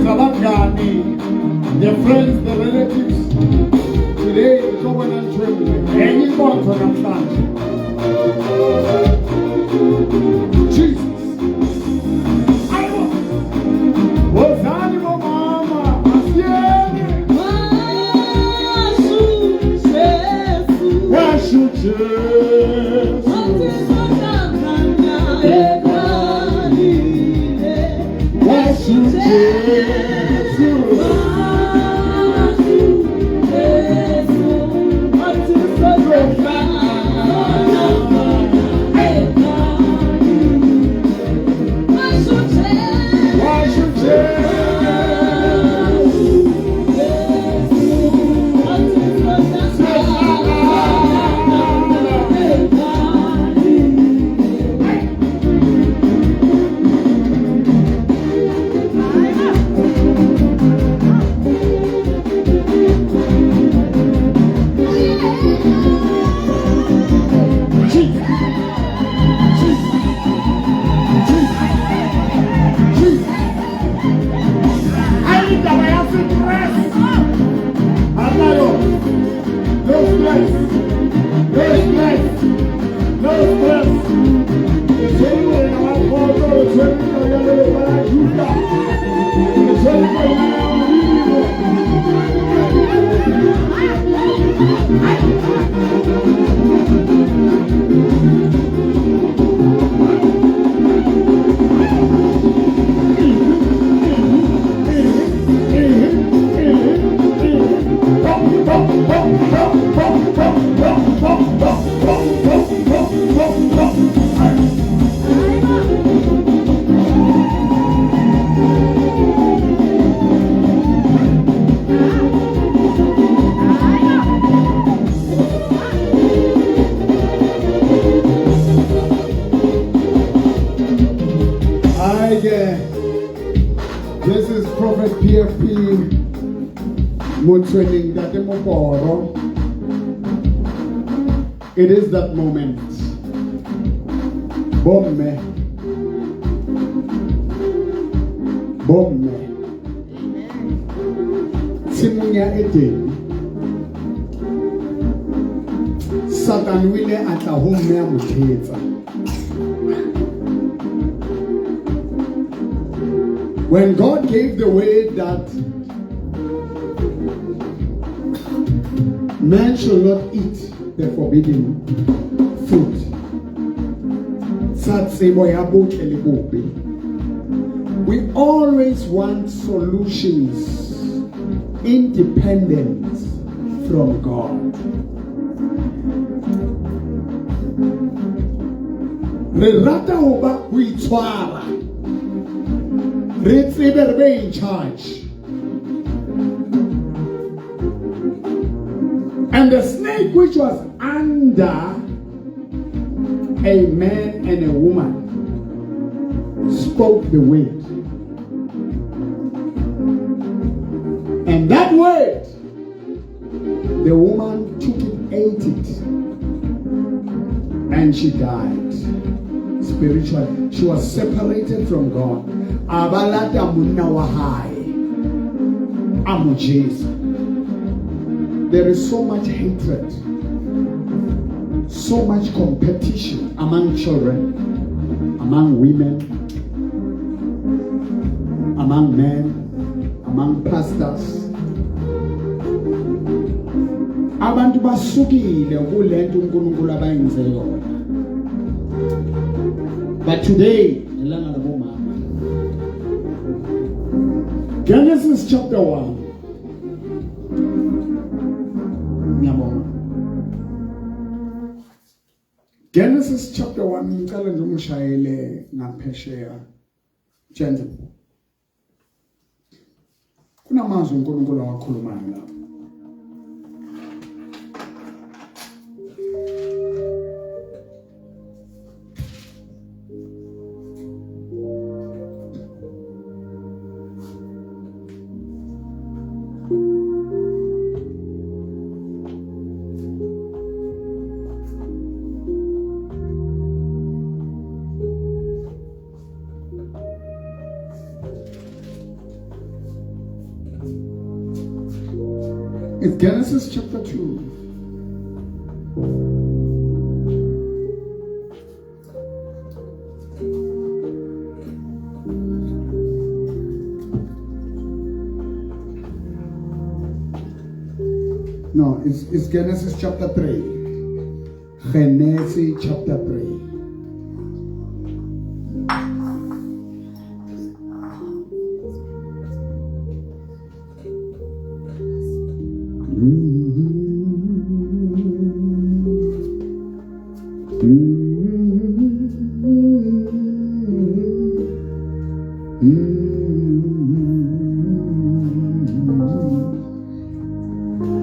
Sibiza abangani, the friends, the relatives. Today ngizobona ntho e nngwe, enye inkonzo namhlanje. Jesus. Ayibo. Wozani bomama, asiyeni. Washo Jesu. Washo Jesu. Washo Jesu. Jesus. Jesus. Jesus. Hayi indaba yase-stress. Anayo. No stress. No stress. No stress. Ke tshwere morena wa kgotso, re tshwere taba ya lelapa la Juda. Re tshwere morena ya Modimo. Hi there. This is Prophet PFP Motsoeneng Ntate Moporo. It is that moment. Bomme. Bomme. Tshimong ya Edeni. Satan o ile a tla ho mme a mo thetsa. When God gave the word that man shall not eat the forbidden fruit, sa tsebo ya botle le bobe, we always want solutions independent from God. Re rata ho ba ho itshwara, re tsebe re be in charge. And the snake which was under a man and a woman spoke the word. And that word, the woman took it, ate it, and she died spiritually. She was separated from God. A ba lata monna wa hae, a mo jesa. There is so much hatred, so much competition among children, among women, among men, among pastors. Abantu basukile kulento uNkulunkulu abayenze yona. But today, ilanga labomama. Genesis chapter 1. Ngiyabonga. Genesis chapter 1, ngicela nje ungishayele ngaphesheya. Gentlemen. Kunamazwi uNkulunkulu awakhulumayo lapha. It's Genesis chapter 2. No, it's Genesis chapter 3. Genesis chapter 3.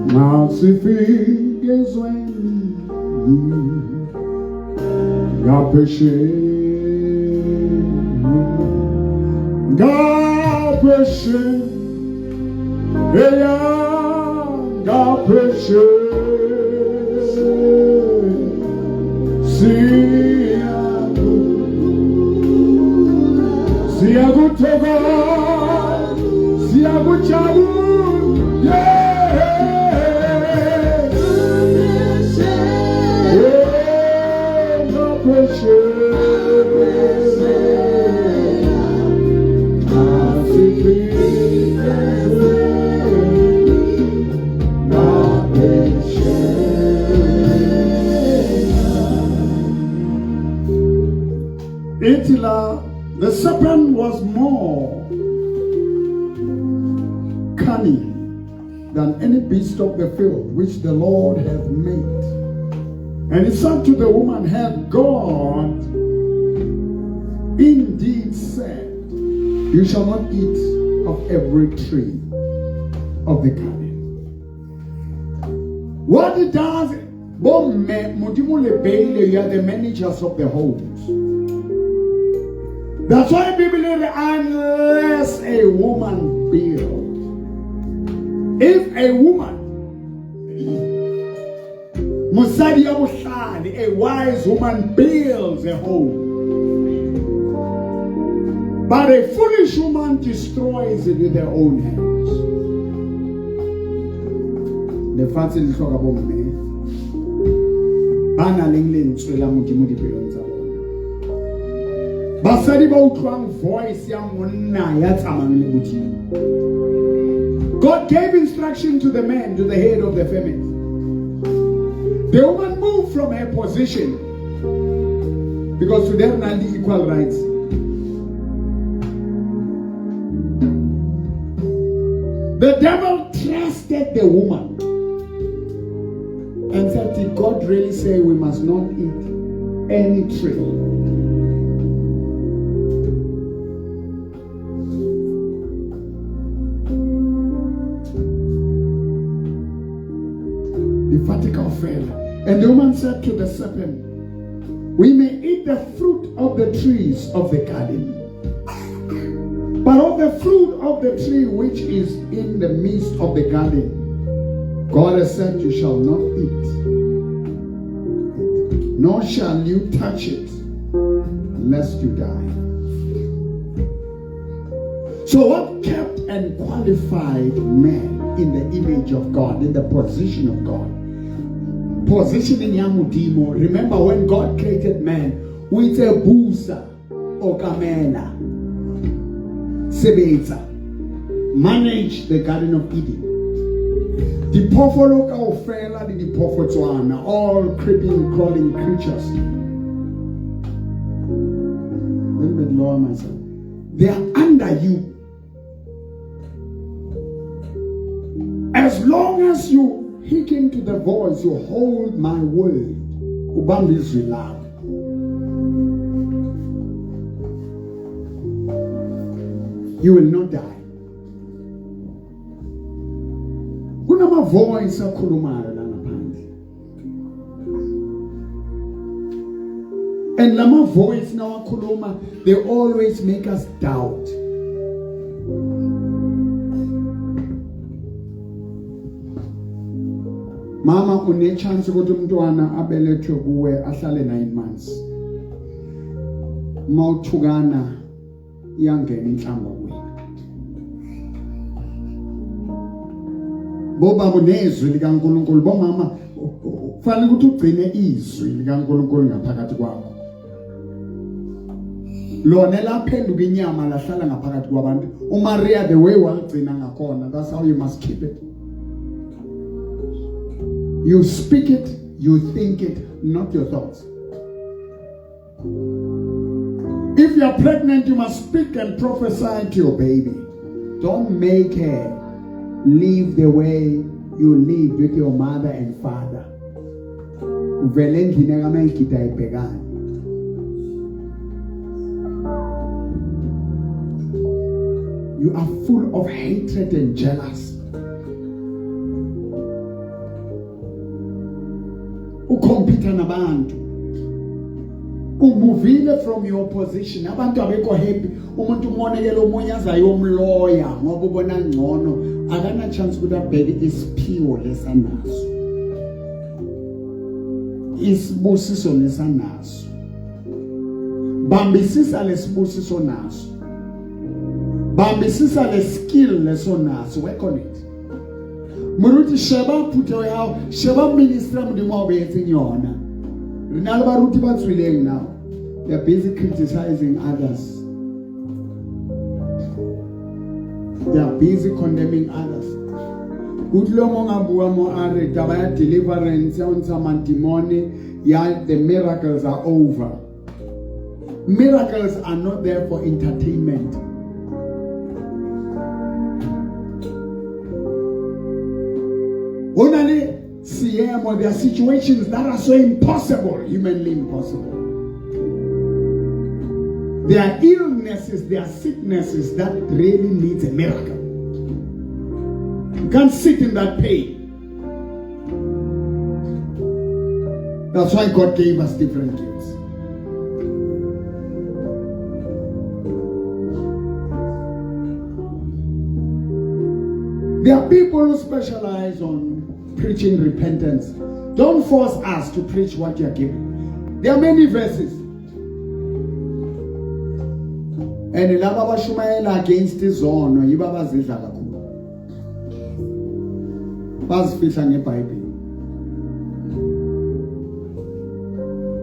Masifike ezweni ngaphesheya, ngaphesheya, ngaphesheya, siyakuthokoza, siyakujabula. The serpent was more cunning than any beast of the field which the Lord hath made. And he said to the woman, Hath God indeed said, You shall not eat of every tree of the garden? What it does, you are the managers of the homes. That's why people say, unless a woman build. If a woman, Musadi ya bohlale, a wise woman builds a home, but a foolish woman destroys it with her own hands. Lefatshe le hloka bomme ba nang le lentswe la Modimo dipelong tsa bona. Basadi ba utlwang voice ya monna ya tsamayang le Modimo. God gave instruction to the man, to the head of the family. The woman moved from her position because today we have equal rights. The devil trusted the woman and said, Did God really say we must not eat any tree? The vertical fell. And the woman said to the serpent, We may eat the fruit of the trees of the garden, but of the fruit of the tree which is in the midst of the garden, God has said, You shall not eat it, nor shall you touch it, lest you die. So what kept and qualified man in the image of God, in the position of God? Positioning ya Modimo. Remember when God created man, o itse busa, okamela, sebetsa, manage the Garden of Eden. Diphoofolo kaofela le diphoofotswana, all creeping, crawling creatures. Let me lower myself. They are under you. As long as you hearken to the voice, you hold my word. Ubambe izwi lami. You will not die. Kunama voice akhulumayo la ngaphandle. And lama voice nawakhuluma, they always make us doubt. Mama, une chance ukuthi umntwana abelethwe kuwe ahlale 9 months. Mawuthukana iyangena inhlamba kuwe. Bobaba nezwi likaNkulunkulu, bomama kufanele ukuthi ugcine izwi likaNkulunkulu ngaphakathi kwakho. Lona laphenduka inyama lahlala ngaphakathi kwabantu. UMaria the way waligcina ngakhona, that's how you must keep it. You speak it, you think it, not your thoughts. If you are pregnant, you must speak and prophesy to your baby. Don't make her live the way you lived with your mother and father. Uvele endlini kaMayigida ibhekane. You are full of hatred and jealousy. Ukhompyutha nabantu. Umuvile from your position. Abantu abekho happy. Umuntu umonekela omunye azayomloya ngoba ubona ngcono. Akana chance ukuthi abheke isiphiwo lesanaso. Isibusiso lesanaso. Bambisisa lesibusiso naso. Bambisisa le skill leso naso. Work on it. Moruti sheba phuthego ya hao, sheba ministry ya Modimo a o beetseng yona. Re na le baruti ba tswileng now. They are busy criticizing others. They are busy condemning others. Kutlwe mong a bua mo a re taba ya deliverance ya ho ntsha madimone ya the miracles are over. Miracles are not there for entertainment. Ho na le seemo, there are situations that are so impossible, humanly impossible. There are illnesses, there are sicknesses that really needs a miracle. You can't sit in that pain. That's why God gave us different gifts. There are people who specialize on preaching repentance. Don't force us to preach what you are giving. There are many verses. And laba abashumayela against izono yibo abazidla kakhulu. Bazifihla ngeBhayibheli.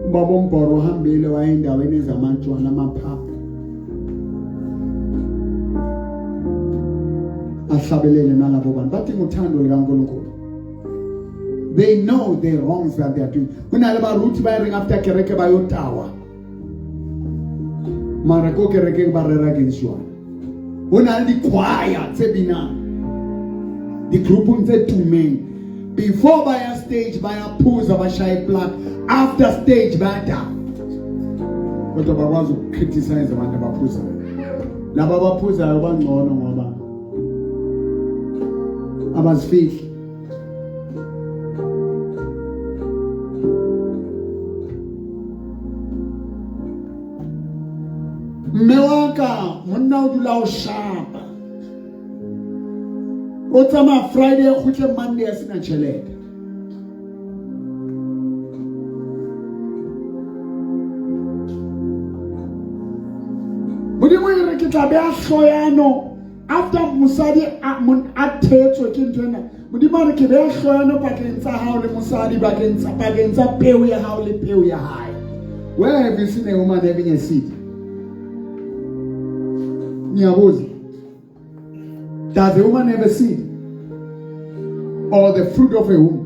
Ubaba uMbhoro uhambile waya endaweni ezamatshwala amaphaphu. Ahlabelele nalabo bantu bathi nguthando likaNkulunkulu. They know the wrongs that they are doing. Kunale baruti ba reng after kereke ba yo tawa. Mara ko kerekeng ba rera against jwala. Ho na le di-choir tse binang di-groupong tse tumeng. Before ba ya stage ba ya phuza ba shaye plug, after stage ba ya tawa. Kodwa bakwazi ukucriticize abantu abaphuzayo. Laba abaphuzayo bangcono ngoba abazifihli. Mme wa ka monna o dula o shapa, o tsamaya Friday kgutle Monday a sena tjhelete. Modimo e re ke tla beha hloyano after mosadi a thetswe ke ntho ena. Modimo a re ke beha hloyano pakeng tsa hao le mosadi, pakeng tsa peo ya hao le peo ya hae. Where have you seen a woman having a seed? Ngiyabuza. Does a woman have a seed? Or the fruit of a womb?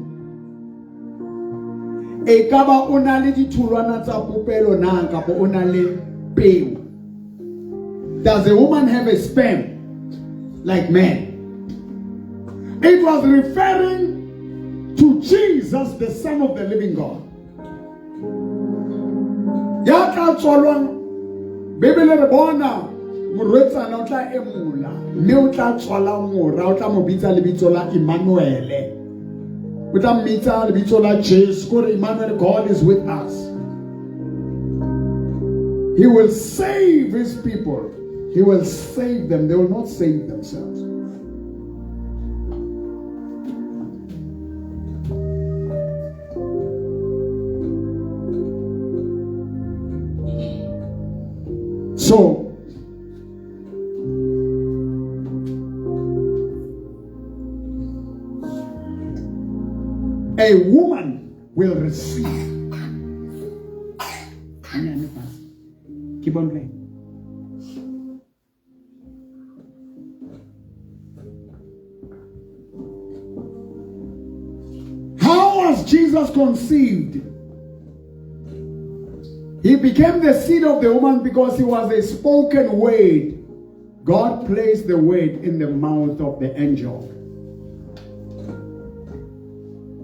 E ka ba o na le ditholwana tsa popelo na kapa o na le peo? Does a woman have a sperm like man? It was referring to Jesus, the Son of the living God. Ya tla tswalwang, Bibele re bona morwetsana o tla emola mme o tla tswala mora, o tla mo bitsa lebitso la Emmanuel. O tla mmitsa lebitso la Jesu, kore Emmanuel, God is with us. He will save his people. He will save them. They will not save themselves. So, A woman will receive. Keep on playing. How was Jesus conceived? He became the seed of the woman because he was a spoken word. God placed the word in the mouth of the angel.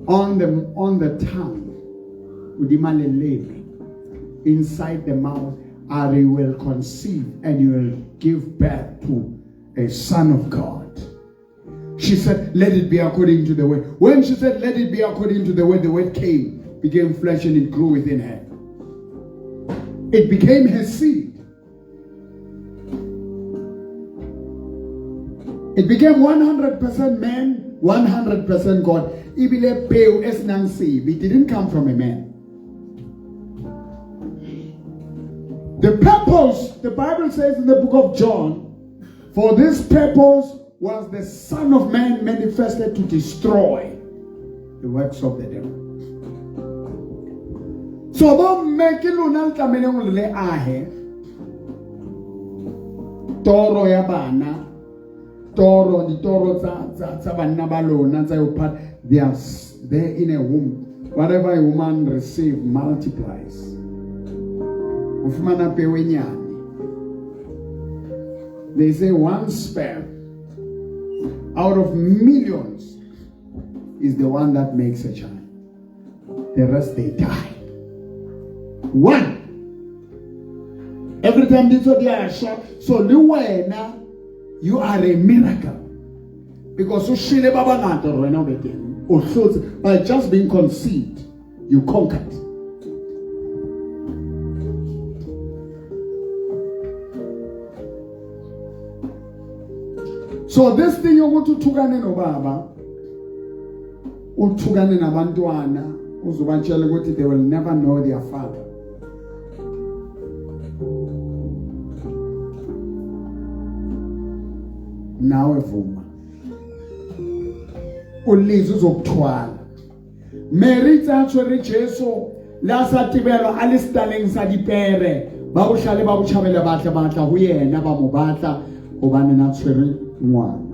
On the tongue, inside the mouth, and you will conceive and you will give birth to a son of God. She said, let it be according to the word. When she said, let it be according to the word came, became flesh, and it grew within her. It became her seed. It became 100% man, 100% God. It didn't come from a man. The purpose, the Bible says in the book of John, for this purpose was the Son of Man manifested to destroy the works of the devil. So bo mme ke lona le tlamehileng hore le ahe toro ya bana, toro ditoro tsa banna ba lona tsa yo part, they are there in a womb. Whatever a woman receives multiplies. O fumana peo e nyane. They say one sperm out of millions is the one that makes a child. The rest, they die. One. Every time this one, so wena, you are a miracle. Because by just being conceived, you conquered. So this thing you go to thukane nobaba, uthukane nabantwana, uzobatshela ukuthi they will never know their father. Nawe vuma. Ulizi uzokuthwala. Mary tsa tshwere Jesu la sa tibelwa a le staleng sa dipere, ba bohlale ba botjhabela batla batla ho yena ba mo batla hobane na tshwere ngwana.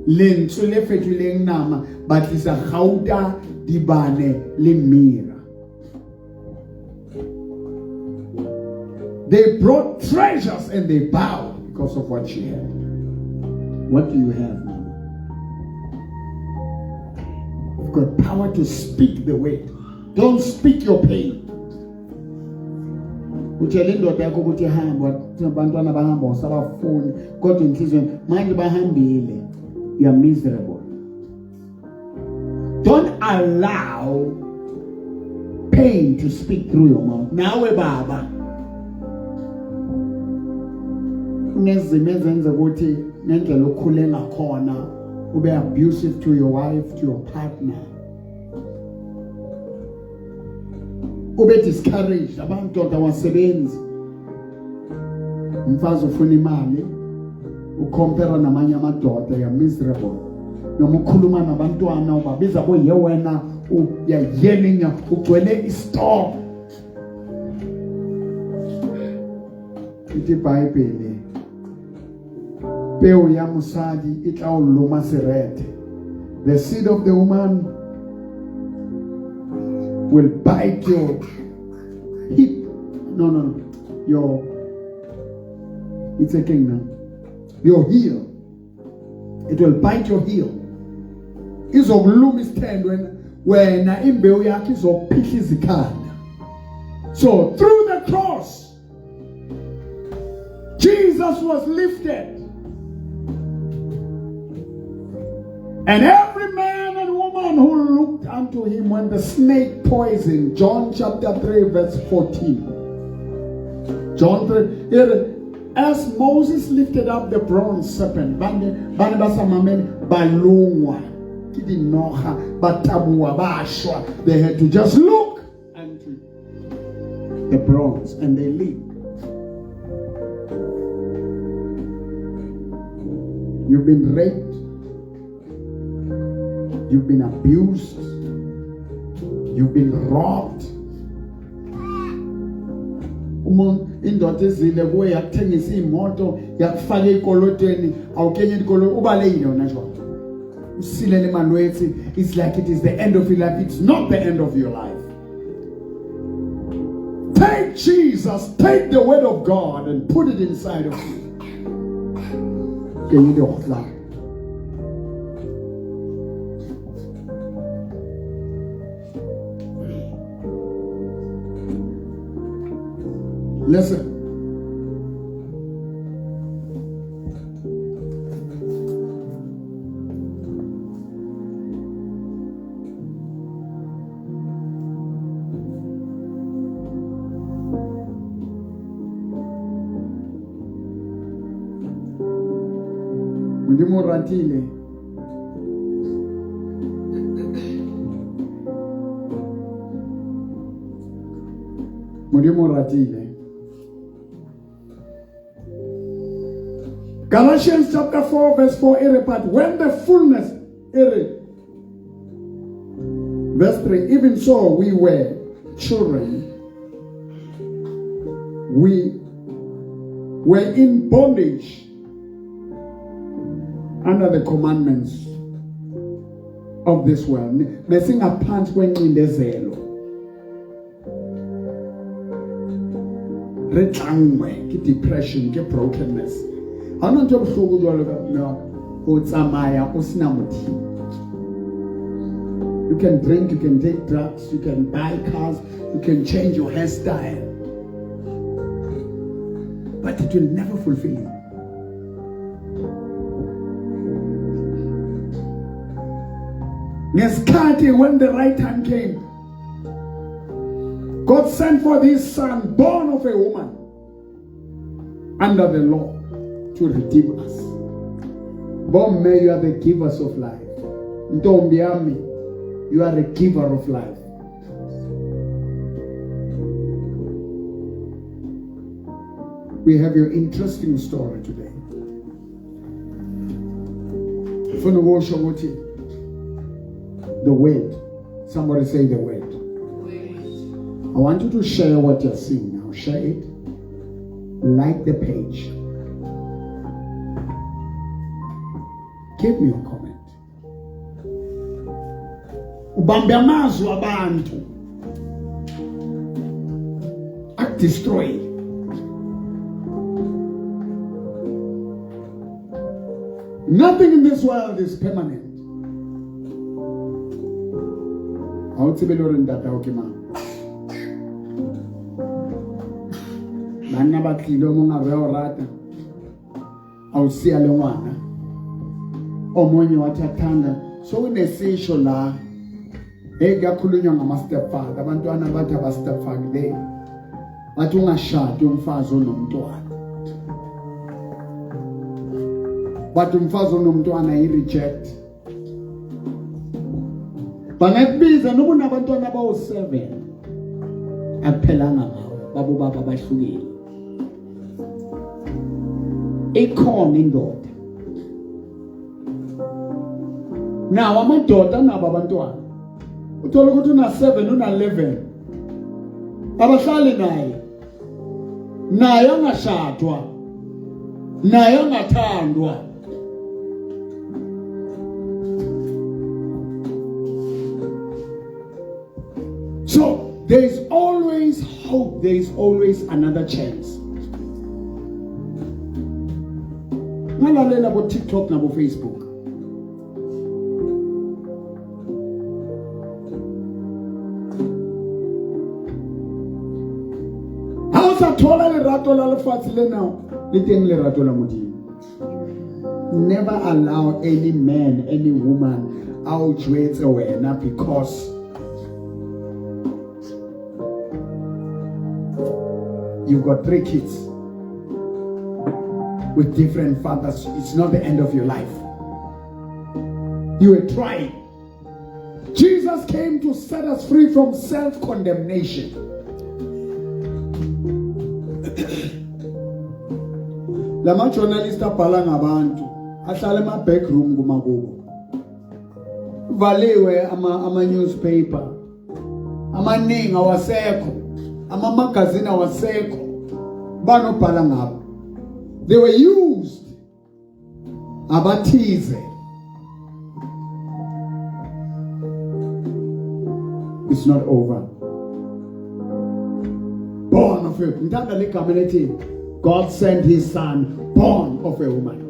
Lentswe le fetoleng nama ba tlisa gauta, dibane le mira. They brought treasures and they bowed because of what she had. What do you have, mama? You've got power to speak the word. Don't speak your pain. Utshela indoda yakho ukuthi hamba, abantwana bahamba usabafuni, kodwa inhliziyweni manje bahambile. You are miserable. Don't allow pain to speak through your mouth. Nawe baba, unezimo ezenza ukuthi ngendlela okhule ngakhona ube abusive to your wife, to your partner. Ube discouraged, abantu abasebenzi. Umfazi ufuna imali, ucompare namanye amadoda, you are miserable. Noma ukhuluma nabantwana ubabiza boye wena, uyayelinga, ugcwele istorm. Ithi iBhayibheli, peo ya mosadi e tla o loma serethe. The seed of the woman will bite your hip. No. Your, it's a king now. Your heel. It will bite your heel. Izokuluma isithende wena imbewu yakho izophihla izikhanda. So through the cross, Jesus was lifted. And every man and woman who looked unto him when the snake poisoned, John chapter 3 verse 14. John 3, as Moses lifted up the bronze serpent, bane basamamele balungwa ke dinoga ba tabuwa ba shwa. They had to just look unto the bronze and they lived. You've been raped. You've been abused. You've been robbed. Umuntu indoda ezile kuwe yakuthengisa imoto yakufaka ekolotweni awukenye ikolo ubalekile wena nje. Usilele malwetsi, it's like it is the end of your life. It's not the end of your life. Take Jesus, take the word of God and put it inside of you. Kenye dikgotlana. Listen. Modimo o ratile. Modimo o ratile. Galatians chapter 4 verse 4 ere, but when the fullness ere, verse 3, even so we were children, we were in bondage under the commandments of this world. Besingaphansi kwencindezelo. Re tlangwe ke depression, ke brokenness. Ha hona ntho e bohloko jwalo ka mme ho tsamaya o sena Modimo. You can drink, you can take drugs, you can buy cars, you can change your hairstyle, but it will never fulfill you. Ngesikhathi, when the right time came, God sent for his son, born of a woman, under the law, to redeem us. Bomme, you are the givers of life. Ntombi yami, you are a giver of life. We have your interesting story today. Ngifuna ukusho ukuthi the word. Somebody say the word. I want you to share what you're seeing now. Share it. Like the page. Give me your comment. Ubambe amazwi abantu. Akudestroy. Nothing in this world is permanent. Ha o tsebe le hore ntate ao ke mang. Banna ba tlile, o mong a re o rata, a o siya le ngwana, omunye wathi athanda. So kunesisho la, hey, kuyakhulunywa ngama-stepfather. Abantwana bathi aba-stepfather le, bathi ungashadi umfazi onomntwana, bathi umfazi onomntwana i-reject. Bangakubiza noma unabantwana abawu-7, akuphelanga ngawe, babo baba bahlukile. Ikhona indoda nawo amadoda anabo abantwana, uthola ukuthi una-7 una-11, abahlali naye, naye angashadwa, naye angathandwa. So there is always hope, there is always another chance. Ngalalela bo TikTok nabo Facebook. Ha o sa thola lerato la lefatshe lena, le teng lerato la Modimo. Never allow any man, any woman a o jwetse wena because you've got 3 kids with different fathers. It's not the end of your life. You were trying. Jesus came to set us free from self-condemnation. Lama journalist abhala ngabantu ahlala ema backroom kumakubo. Ivaliwe ama newspaper amaningi awasekho, ama magazine awasekho, banobhala ngabo. They were used abathize. It's not over. Born of a, ngithanda legama lethi God sent his son born of a woman.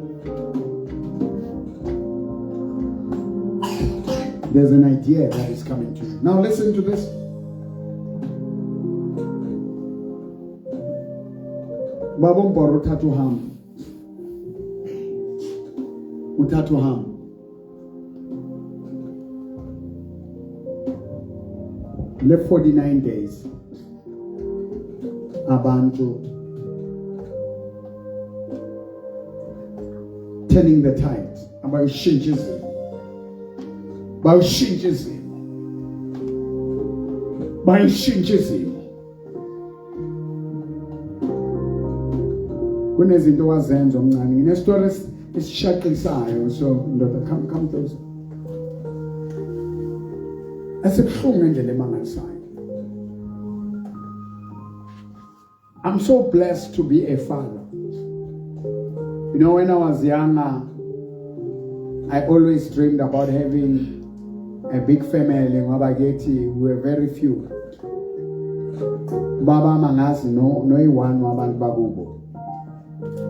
There's an idea that is coming to you. Now listen to this. Baba uMboro uthatha uhambo. Uthatha uhambo. Le 49 days abantu turning the tide, abayishintsha izimo, bayishintsha izimo, bayishintsha izimo. Kunezinto wazenza omncane, nginestory esishaqisayo, so ndoda, come closer, esibuhlungu ngendlela emangalisayo. I'm so blessed to be a father. You know, when I was younger, I always dreamed about having a big family. Ngoba kethi we were very few. Baba mangazi no noyi-one wabantu bakubo.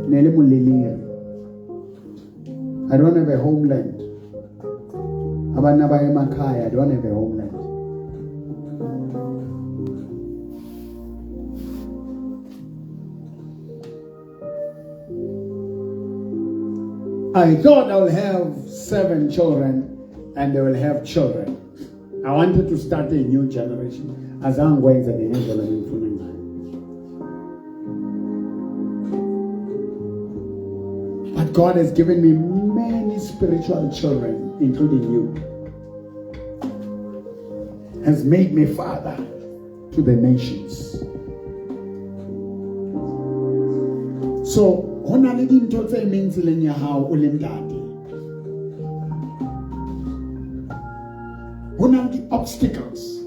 Nele muleliri. I don't have a homeland. Abantu abaya emakhaya, I don't have a homeland. I thought I will have 7 children and they will have children. I wanted to start a new generation. Azange ngikwenze ngendlela engifuna ngayo. But God has given me many spiritual children, including you. Has made me father to the nations. So, ho na le dintho tse emeng tseleng ya hao o le ntate. Ho na le di-obstacles.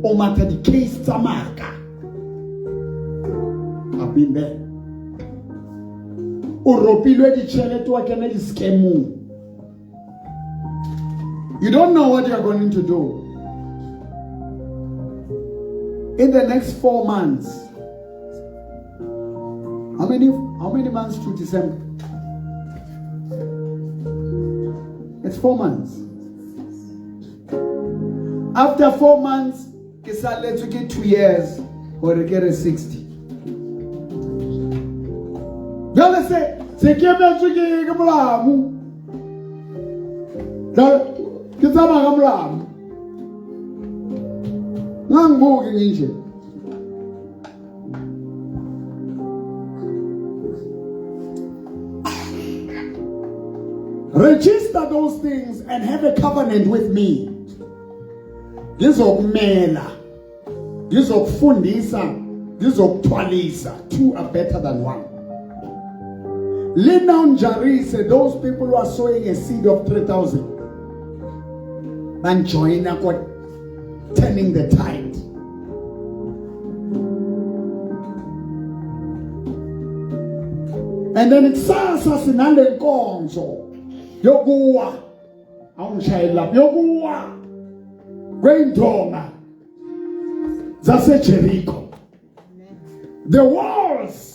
O matha di-case tsa maka. I've been there. O ropilwe ditjhelete wa kena di-scamong. You don't know what you're going to do. In the next 4 months, how many months to December? It's 4 months. After 4 months, ke saletswe ke 2 years hore ke re 60. Jwale se ke emetswe ke molamu. Ke tsamaya ka molamu. Ngangibuki nginje. Register those things and have a covenant with me. Ngizokumela, ngizokufundisa, ngizokuthwalisa. 2 are better than 1. Lina Njarise, those people who are sowing a seed of 3,000, and join turning the tide. And then kusasa sinale nkonzo yokuwa, awungishayeli lapho, yokuwa kweyindonga zaseJericho. The walls.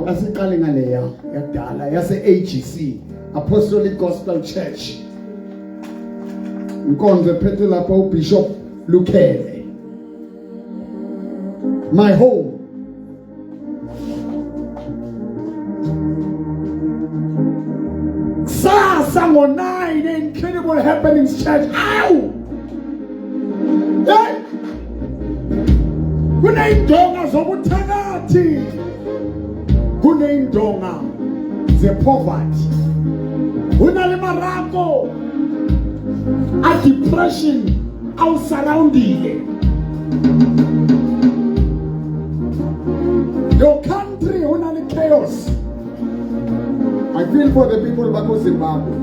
Asiqale ngaleya yakudala yase AGC, Apostolic Gospel Church. Inkonzo ephethe lapha uBishop Lukhele. My home. Kusasa ngo-9, Incredible Happenings Church. Awu! Hey! Kuneyindonga zobuthakathi. Kuneyindonga ze-poverty. Kunale marako a depression awusurroundile. Your country unale chaos. I feel for the people back in Zimbabwe.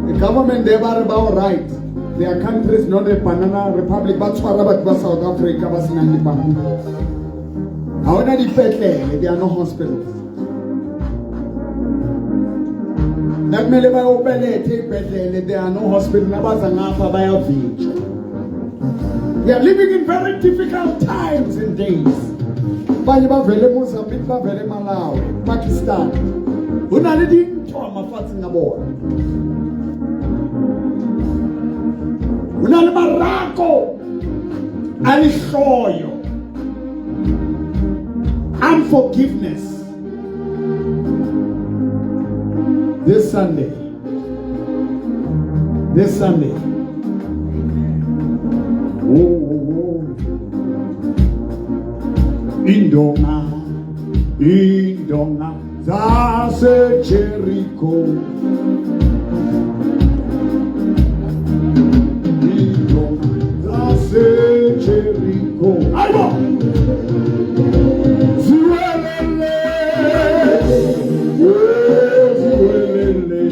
The government they are about right. Their country is not a banana republic. Ba tshwara batho ba South Africa ba senang dipampiri. Ha hona dipetlele, there are no hospitals. Nakumele bayobelethe ibhedlele, there are no hospitals. Nabaza ngapha bayavinjwa. We are living in very difficult times and days. Banye bavele eMozambique, bavele eMalawi, Pakistan. Ho na le dintwa mafatsheng a bona. Ho na le marako a lehloyo. Unforgiveness. This Sunday. This Sunday. Oh, indonga, indonga zase Jericho. Indonga zase Jericho. Ayibo! Ziwelele. Ziwelele.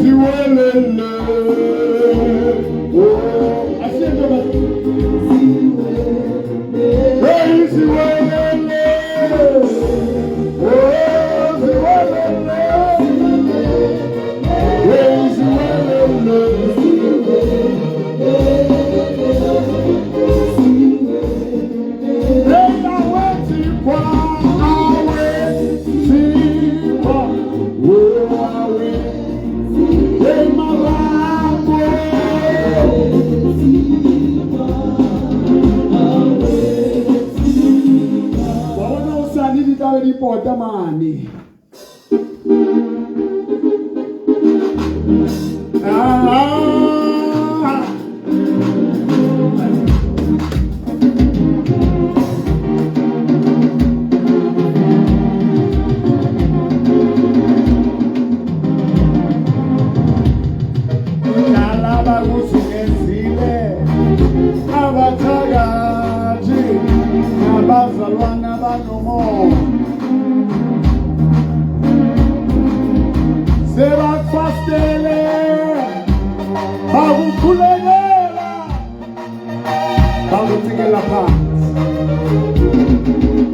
Ziwelele. Oh, asiye ntombazane. Hey, ziwelele. Oh, ziwelele. Hey, ziwelele. Hey, awethikwa, awethikwa. Oh, awe. Hey, marako. Wa bona hosane di tla be di pota mane. Ah. Nalaba kuzungezile abathakathi nabazalwana banomoya sebakufastele bakukhulekela bakucikela phansi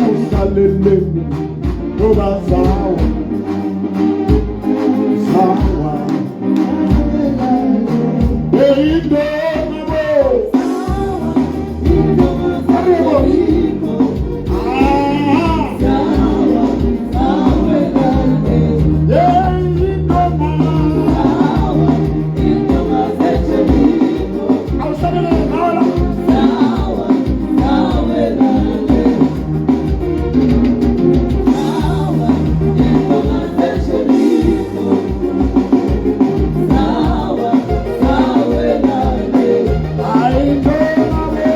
uhlaleleni ngoba zawa zawa eyindonga bo. Ah, eyindonga. Awusabele nawe la. Ayindonga bo.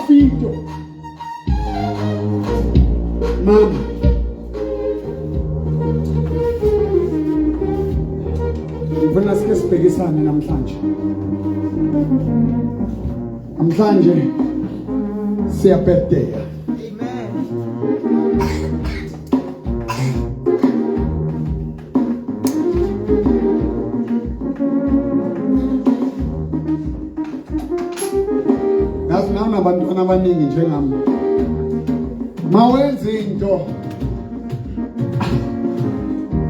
Mafito. Mama. Ngifuna sike sibhekisane namhlanje. Namhlanje siyabhedea. Amen. Yazi nawe unabantwana abaningi njengami. Mawenza into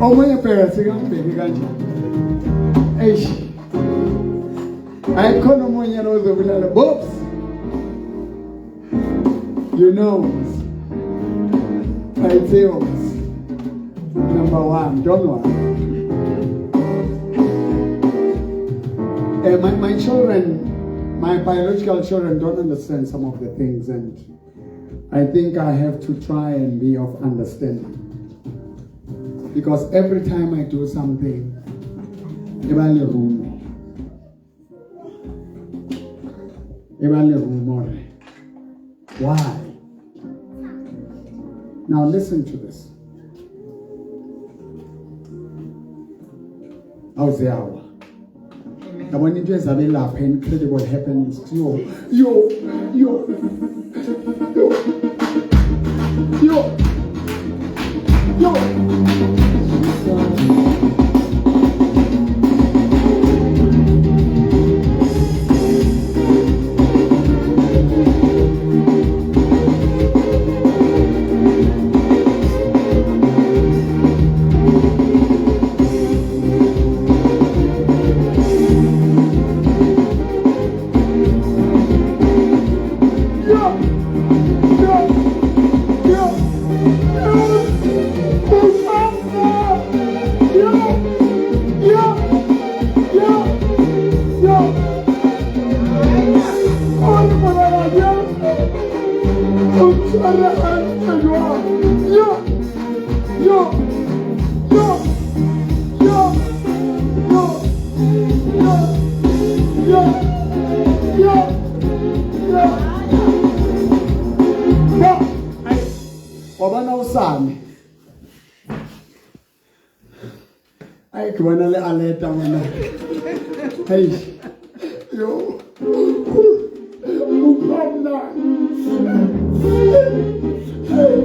omunye bheka sikambheki kanjani. Eish. Ayikhona omunye lo ozobulala. Bobs. You know. I tell number one, don't worry. My children, my biological children don't understand some of the things, and I think I have to try and be of understanding. Because every time I do something, why? Now listen to this. Awuziyawa. Yabona into ezabe lapha, incredible happenings. Yo, yo, yo, yo, yo, yo. Wabona usami. Ay kubona le aleta wena. Hey. Yo. Ukhona. Hey.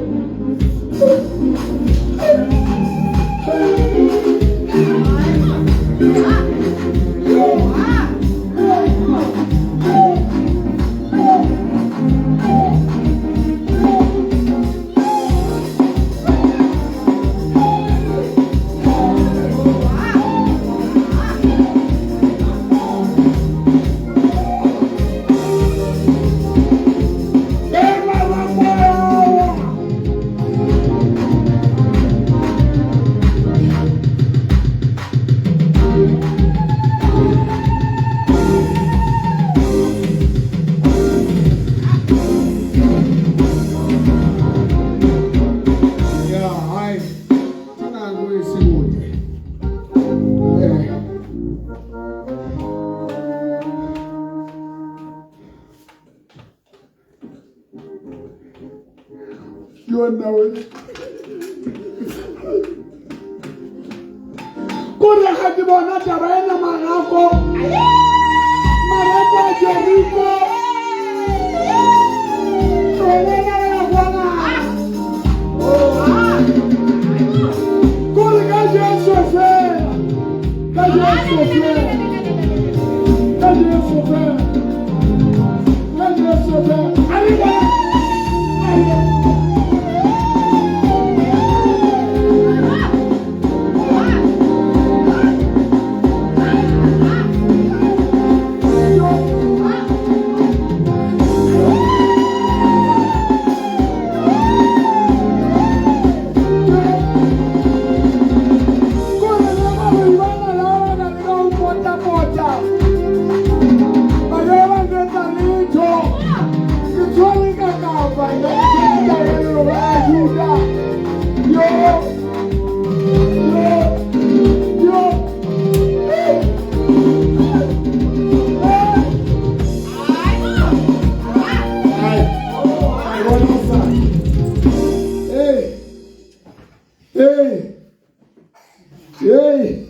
Hey.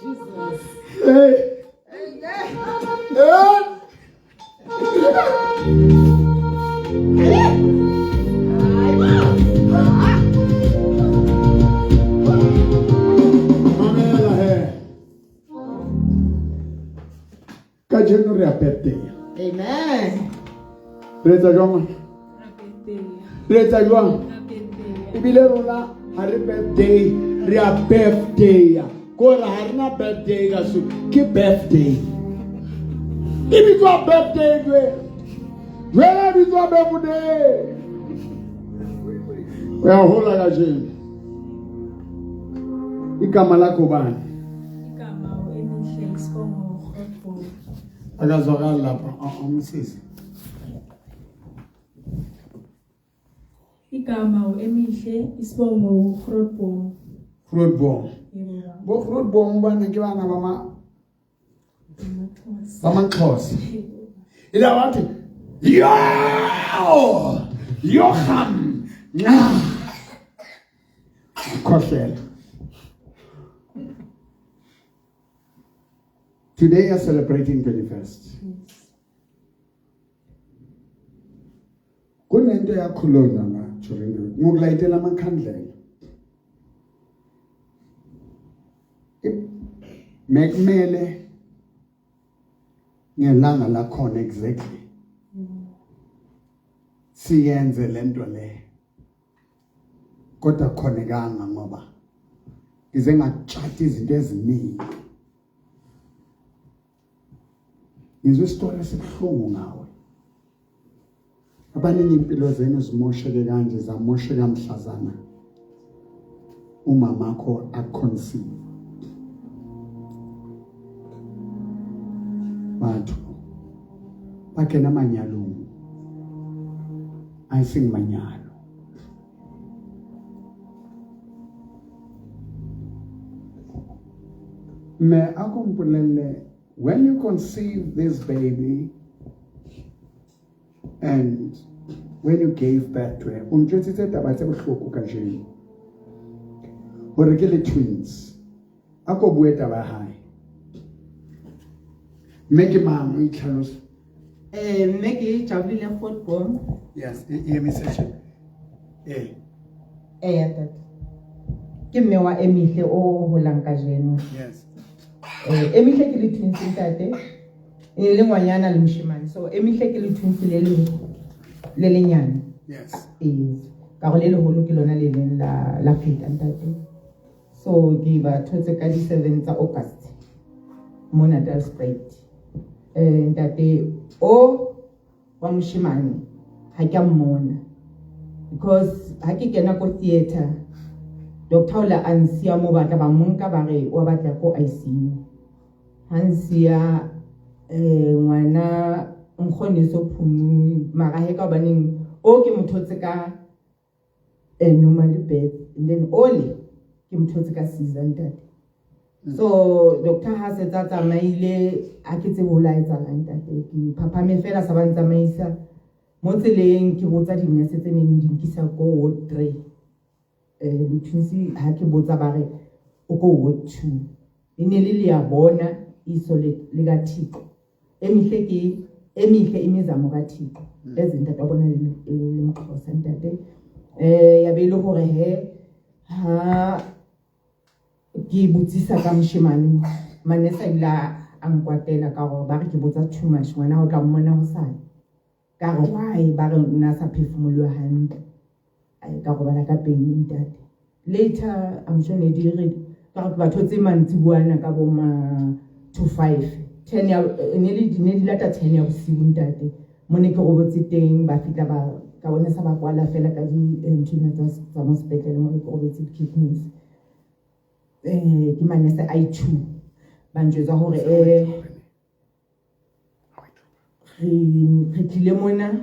Jesus. Hey. Hey. Mamela he. Kajeno re a birthday. Amen. Re etsa jwang ngwana? Re etsa jwang? Ebile rona ha re birthday, re a birthday. Kore ha re na birthday ka so ke birthday. E bitswa birthday jwe. Jwale e bitswa birthday. O ya hola kajeno. Igama lakho bani? Igama u-Emihle isibongo Grootboom. Akazwakali lapha umsisi. Igama u-Emihle isibongo uGrootboom. Grootboom. Yebo. Bo Grootboom bana ke bana ba ma Amaxhosa. ba maXhosa. Ila wathi yo Johan nca khohlela. Today are celebrating 21st. Yes. Kunento yakhulunywa la during the week. Ngokulayitela amakhandlela. Mekumele ngelanga lakhona exactly. Siyenze lento le. Kodwa khonekanga ngoba ngize ngatshata izinto eziningi. Ngizwe isitori esibuhlungu ngawe. Abaningi impilo zenu zimosheke kanje zamosheka mhlazana umamakho aconceive. Batho ba kena manyalong a seng manyalo. Mme a ko mpolelle, when you conceive this baby and when you gave birth to her, o ntjwetsitse taba tse bohloko kajeno hore ke le twins. A ko bue taba ya hae. Mme ke mang o itlhalosa? Mme ke Jabulile Grootboom. Yes, e emise tjhe. Eya ntate. Ke mme wa Emihle o holang kajeno. Yes. Emihle ke le twins ntate. E le ngwanyana le moshemane. So Emihle ke le twins le le le lenyane. Yes. Ka go le leholo ke lona le leng la feta ntate. So ke ba thotse ka di 7 tsa August. Mo Natalspruit. Ntate o wa moshemane ha ke a mmona. Because ha ke kena ko theater, doctor o la a nsiya mo batla ba monka ba re wa batla ko ICU. Ha nsiya ngwana nkgone so phumule mara he ka hobaneng o ke mothotse ka normal birth and then ole ke mothotse ka Caesar ntate. So doctor ha se tsa tsamaile a ke tsebe ho la etsahalang ntate, ke phaphame fela sa ba ntsamaisa mo tseleng ke botsa di-nurse tse neng di nkisa ko ward 3. Di-twins ha ke botsa ba re o ko ward 2. E ne le le ya bona iso le ka Thixo. Emihle ke emihle imizamo ka Thixo. Ezinto wa bona le Mxhosa ntate. Ya be le hore he ha ke botsisa ka moshemane manesa ile a nkwatela ka hore ba re ke botsa too much ngwana o tla mmona hosane. Ka re why ba re nna sa phefumoloha hantle. Ai ka robala ka pain ntate. Later I'm sure ne di re ka re batho tse mantsibuana ka bo ma 2 5 10 ya ne le ne di lata 10 ya bosiu ntate. Mo ne ke robotse teng ba fitla ba ka bona sa ba kwala fela ka di nthwena tsa mo sepetlele mo ne ke robetse di-kidneys. Ke manese I 2 ba njwetsa hore re tlile mona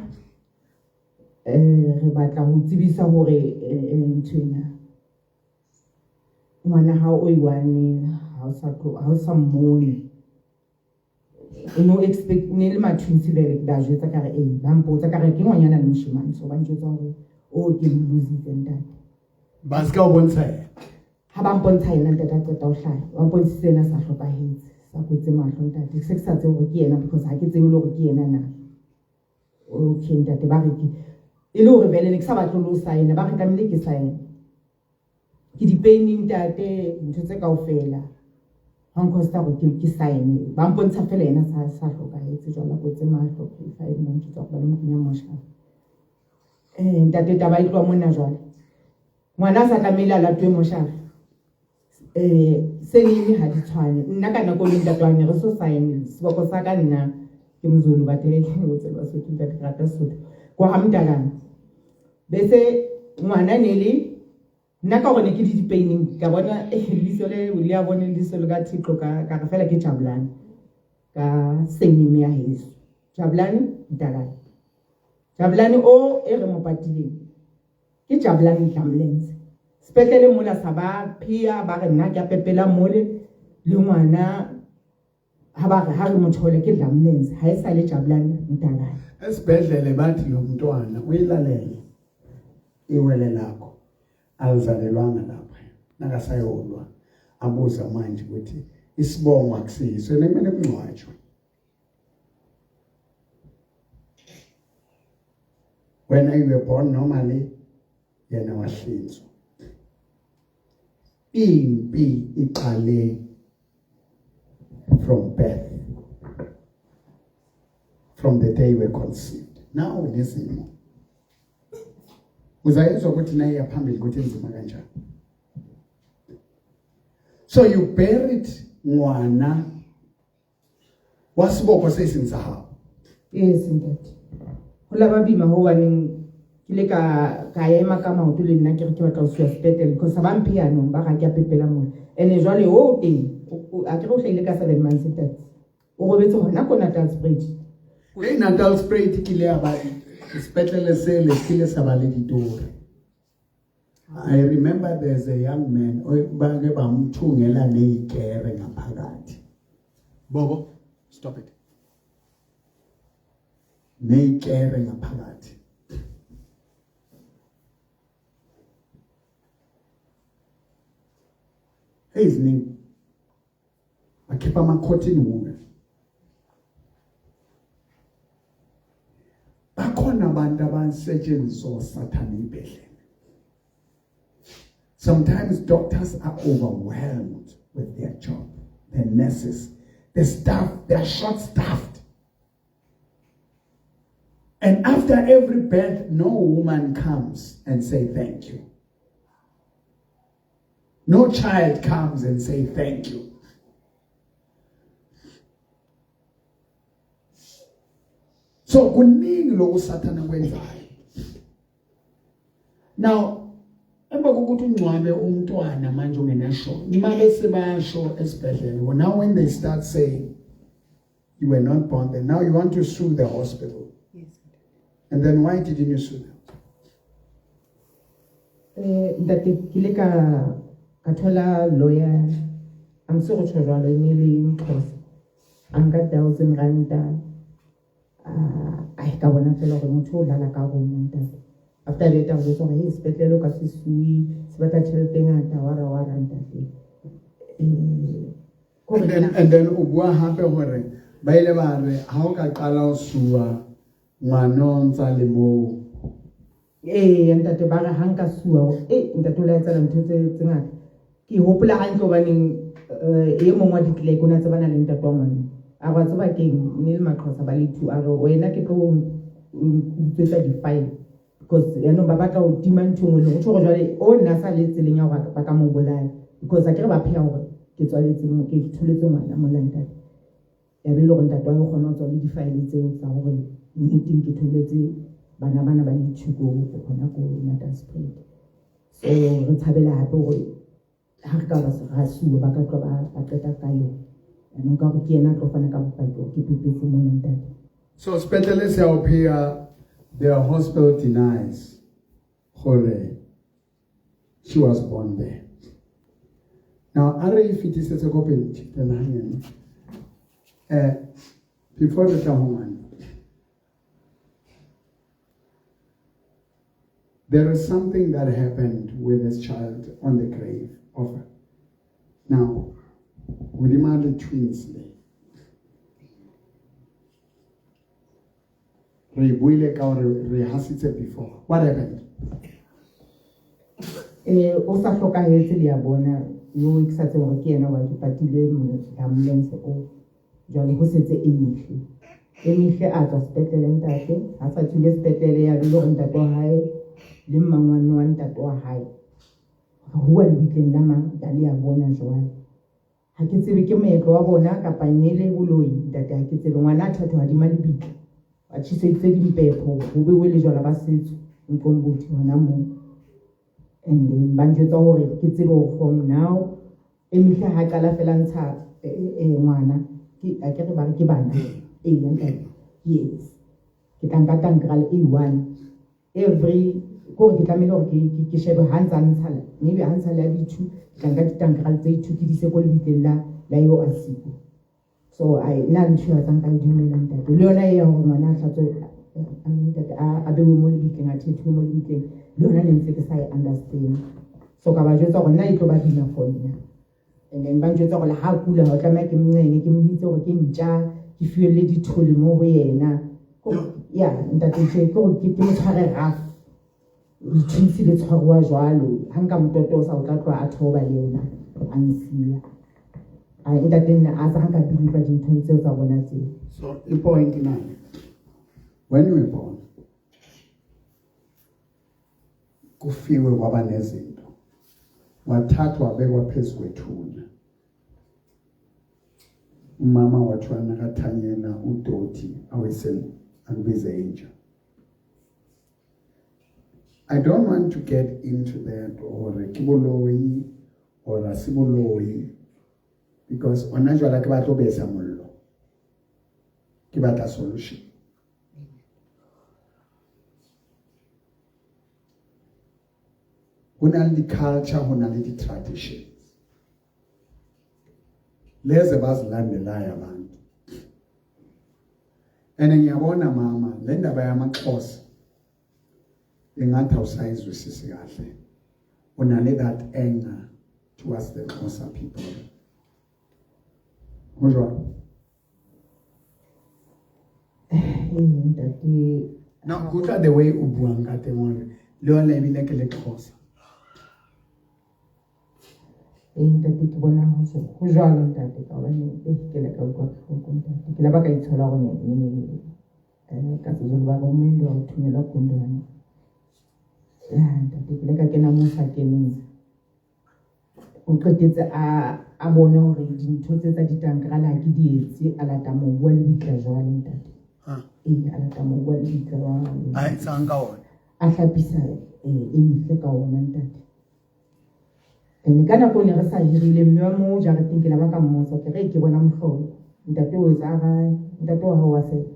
re batla ho tsebisa hore nthwena ngwana hao o i-one ha o sa tlo ha o sa mmone. No expect ne le ma-twins vele ke ba jwetsa ka re ba mpotsa ka re ke ngwanyana le moshemane, so ba njwetsa hore o ke mo lositse ntate. Ba ska o bontsha yena. Ha ba mpontsha yena ntate a qeta ho hlaha, ba mpontshitse yena sa hlokahetse, sa kwetse mahlo ntate. Se ke sa tsebe hore ke yena because ha ke tsebe le hore ke yena na. Okay ntate, ba re ke e le hore vele ne ke sa batle le ho sign, ba re tlamehile ke sign. Ke di-pain ntate, ntho tse kaofela. Ha nkosta hore ke sign, ba mpontsha fela yena sa hlokahetse jwalo, a kwetse mahlo, P5 ba ntjwetsa hore ba lo mo kenya moshari. Ntate, taba e tloha mona jwale. Ngwana a sa tlamehile a latuwe moshari. Surname ha di tshwane. Nna ka nako le ntate wa ne re so sign seboko sa ka, nna ke Mzulu, bathe o tseba Sotho ntate, ke rata Sotho. Kwa ha Mntakana. Bese ngwana ne le nna ka hore ne ke di di-paining, ka bona leiso le a bone leiso le ka Thixo, ka re fela ke Jabulani ka surname ya heso. Jabulani Mntakana. Jabulani o e re mo patileng ke Jabulani Dlamlenze. Sepetlele mola sa ba phia, ba re nna ke a pepela mole le ngwana, ha ba re ha re mo thole ke Dlamlenze, ha e sa le Jabulani Mntakana. Esibhedlele bathi lo mntwana uyilalele iwele lakho alizalelwanga lapha, nakasayolwa abuza manje ukuthi isibongo akusiso, kumele kungcwatshwe. Wena you were born normally, yena wahlinzwa. Impi iqale from birth, from the day you were conceived. Now nezimo uzayizwa ukuthi naye phambili ukuthi inzima kanjani. So you buried ngwana wa seboko se seng sa hao. Yes ntate, ho la ba bima hobaneng ke le ka ema ka maoto le nna ke re ke batla ho suwa sepetlele because ha ba mphe yanong, ba ga ke a pepela mona. Ene jwale o teng a ke re o hlahile ka 7 months ntate, o robetse hona ko Natalspruit. Hey, Natalspruit ke le ya ba sepetlele sele ke le sa ba le ditori. I remember there's a young man ba ke ba mthungela neyikere ngaphakathi. Bobo, stop it. Neyikere ngaphakathi. Hey, ziningi. Bakhipha ama-cotton wool. Bakhona abantu abasetshenziswa osathane ibhedlela. Sometimes doctors are overwhelmed with their job. The nurses, the staff, they are short-staffed. And after every birth, no woman comes and say thank you. No child comes and say thank you. So kuningi lokhu sathana kwenzayo. Now emva kokuthi ungcwabe umntwana manje ungenasho, uma bese bayasho esibhedlela, well, now when they start saying you were not born there, now you want to sue the hospital. Yes. And then why didn't you sue them? Ntate, ke ile ka thola lawyer, I'm sorry tjho jwalo, e ne le Mxhosa. A nka 1000 ranta. Ai ka bona fela hore motho o lala ka rona ntate. After that a re jwetsa hore hey, sepetlele o ka se sue, se batla tjhelete e ngata, wara wara ntate. And then o bua hape hore ba ile ba re ha o ka qala ho sua ngwana o ntsa le moo. Ntate, ba re ha nka sua, ntate o la etsa ntho tse ngata. Ke hopola hantle hobaneng e mong wa di-clerk o ne a tsebana le ntate wa ngwana. A re wa tseba keng, ne le Maxhosa ba le two, a re wena ke tlo utswetsa di-file because yaanong ba batla ho tima ntho e nngwe le nngwe. Tjho hore jwale o nna sa le tseleng ya hore ba ka mo bolaya because a ke re ba pheha hore ke tswaletse mo, ke tholetse ngwana mola ntate. Ya be e le hore ntate wa hae o kgona ho tswa le di-file tseo tsa hore nneteng ke tholetse bana bana ba le two ko hona ko Natalspruit. So re tshabela hape hore ha re ka ba ra suwa ba ka tloha ba qeta ka yona. Yaanong ka hore ke yena a tlo fana ka bopaki hore ke pepetse mona ntate. So sepetlele se a o pheha, the hospital denies gore she was born there. Now, a re e fetisetse ko pele, tjhitela hanyane. Before re tla ho ngwana, there is something that happened with this child on the grave. Offer. Now, hodima le twins le. Re buile ka hore re hasitse before. What happened? O sa hlokahetse le ya bona yo ke sa tsebe hore ke yena wa ke patile ambulance o jwale ho setse Emihle. Emihle a tswa sepetlele ntate, ha sa tswile sepetlele ya be le hore ntate wa hae le mmangwane wa ntate wa hae re bua lebitleng la mang ya le ya bona jwale. Ha ke tsebe ke moetlo wa bona kapa ne le boloi ntate, ha ke tsebe. Ngwana a thathwa hodima lebitla, a tjheseditse dimpepho, ho bewe le jwala ba setso Mqombothi hona moo. And then ba njwetsa hore ke tsebe hore from now Emihle ha qala fela ntsha ngwana ke a ke re ba re ke bana ee ntate, yes, ke tla nka tankral A1 every kore ke tlamehile hore ke shebe ha ntsa ntsha maybe ha ntsha le ya di-2, ke tla nka ditankral tse 2 ke di ise ko lebitleng la eo a siko. So ai nna ntho ya tsang ka e dumela ntate, le yona e ya hore ngwana a hlatswe ntate a bewe mo lebitleng, a thethiwe mo lebitleng, le yona ne ntse ke sa e understand. So ka ba jwetsa hore nna e tlo ba boima for nna. And then ba njwetsa hore le ha kula ha o tlameha ke mncenge, ke mmitse hore ke ntja, ke fuelle dithole mo ho yena. Ya ntate tje ke hore ke mo tshware rough. Di-twins le tshwaruwa jwalo, ha nka mo totosa o tla tloha a theoba le yena a nsiya. Ai ntate nna a sa nka believe dinthong tseo tsa bona tseo. So the point now, when you were born, kufiwe kwaba nezinto, wathathwa wabekwa phezu kwethuna. Umama wathiwa nakathanyela udoti awise akubize inja. I don't want to get into that or ke boloi or a se boloi, because ona jwale ke batla ho besa mollo, ke batla solution. Ho na le di-culture, ho na le di-traditions lezi abazilandelayo abantu. And ngiyabona mama, le ndaba yamaXhosa engathi awusayizwisisi kahle. Una le that anger towards the Xhosa people. Ho jwalo? Ntate. No, kutlwa the way o buang ka teng hore le yona ebile ke le Xhosa. Ntate ke bona ho so ho jwalo ntate, ka hobane ke le ka utlwa bohloko ntate. Ke la ba ka itshola hore ne ka Sezulu ba re umuntu wa uthunyelwa gundwane. Ya ntate, ke le ka kena mo sa keneng. O qetetse a bone hore dintho tse tsa ditankrala ha ke di etse, a lata mobu wa lebitla jwale ntate. A lata mobu wa lebitla wa A etsang ka ona? A hlapisa Emihle ka ona ntate. Ene ka nako ne re sa hirile mme wa mo jareteng, ke la ba ka mmotsa ke re ke bona mohlolo. Ntate o etsa kae? Ntate wa hao wa seba.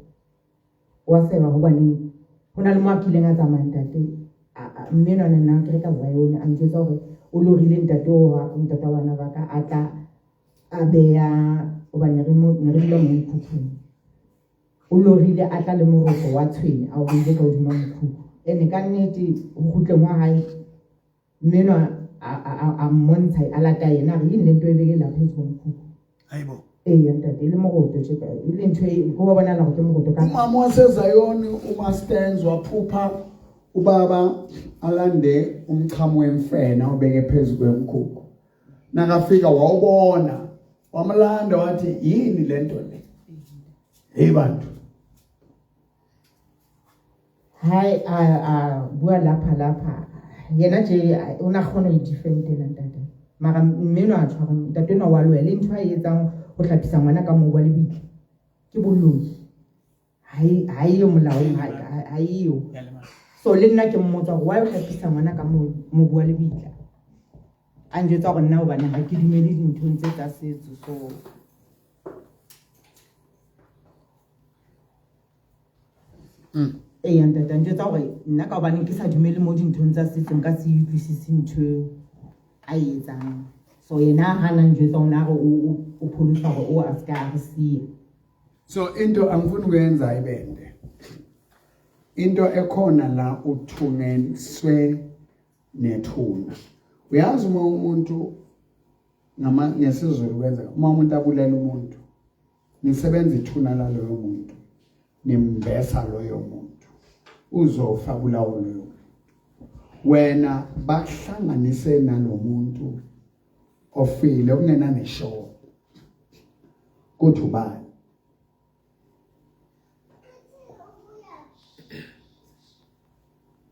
Wa seba hobaneng ho na le mo a kileng a tsamaya ntate. Mme enwa ne nna ke re ka Zion, a njwetsa hore o lorile ntate o wa ntate wa bana ba ka, a tla a beya hobane re mo ne re dula mo mokhukhung. O lorile a tla le moroto wa tshwene a o beile ka hodima mokhukhu. Ene ka nnete ho kgutleng wa hae mme enwa a mmontsha a lata yena, a re yini le ntho e beke lapha phezu komkhukhu. Hayibo. Ee ntate, e le moroto tje ka, e le ntho e ho bonahala hore ke moroto ka. Umama waseZion uma stands waphupha ubaba alande umchamo wemfene ubeke phezu kwemkhukhu. Nakafika wawubona, wamlanda wathi yini lento le? Hey bantu. Hayi a bua lapha lapha. Yena nje o na kgona ho defendela ntate. Mara mme enwa a tshwara ntate enwa wa loya le ntho a e etsang ho hlapisa ngwana ka mobu wa lebitla ke boloi. Ha e yo molaong, ha e yo. So le nna ke mmotsa hore why o hlapisa ngwana ka mobu wa lebitla. A njwetsa hore nna hobane ha ke dumele dinthong tse tsa setso, so Ee, ntate a njwetsa hore nna ka hobane ke sa dumele mo dinthong tsa setso nka se utlwisise ntho eo a e etsang. So yena ha na njwetsa o na re o pholosa hore o a ska a re siya. So into angifuni ukuyenza ibende. Into ekhona la uthungeniswe nethuna. Uyazi uma umuntu Ngama ngesiZulu kwenzeka uma umuntu abulela umuntu nisebenza ithuna laloyo muntu nimbesa loyo muntu uzofa kulawo loyo wena bakuhlanganise nalomuntu ofile okungena neshow kuthi ubani.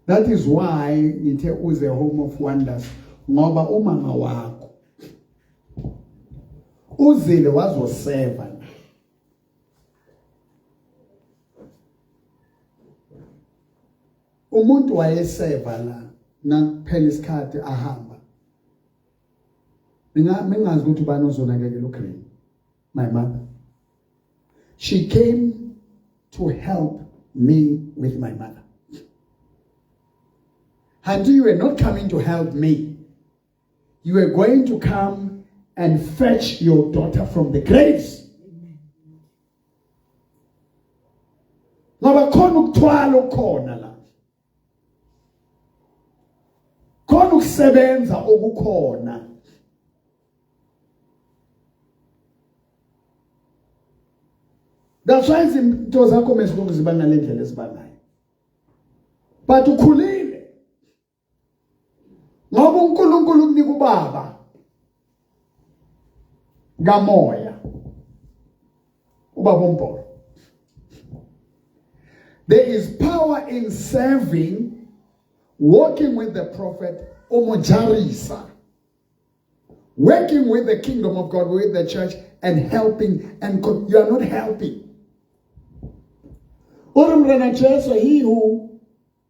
That is why ngithe uze home of wonders ngoba umama wakho uzile wazoseva. Umuntu wayeseva la nakuphela isikhathi ahamba. Mina mingazi ukuthi ubani ozonakekela uGreen, my mother. She came to help me with my mother. And you were not coming to help me. You were going to come and fetch your daughter from the graves. Ngoba khona ukuthwala okukhona la. Khona ukusebenza okukhona. That's why izinto zakho mesilungu ziba ngale ndlela eziba ngayo. But ukhulile. Ngoba uNkulunkulu ukunika ubaba kamoya. Ubaba uMbholo. There is power in serving, walking with the prophet Omojarisa. Working with the kingdom of God, with the church, and helping. And you are not helping. Jesu, he who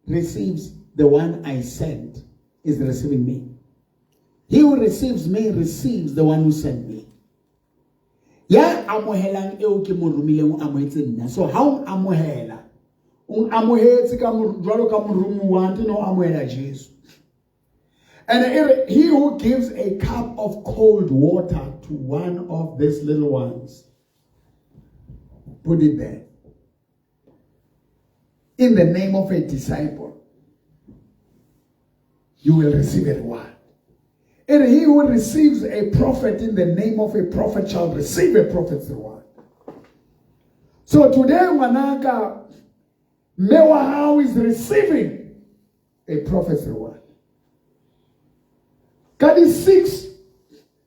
receives the one I sent is receiving me. He who receives me receives the one who sent me. Ya amohelang eo ke mo romileng o amohetse nna. So ha o amohela, o amohetse ka jwalo ka moromuwa, ante no amohela Jesu. And he who gives a cup of cold water to one of these little ones, put it there, in the name of a disciple, you will receive a reward. And he who receives a prophet in the name of a prophet shall receive a prophet's reward. So today, Wanaka Mewahau is receiving a prophet's reward. Kadi 6,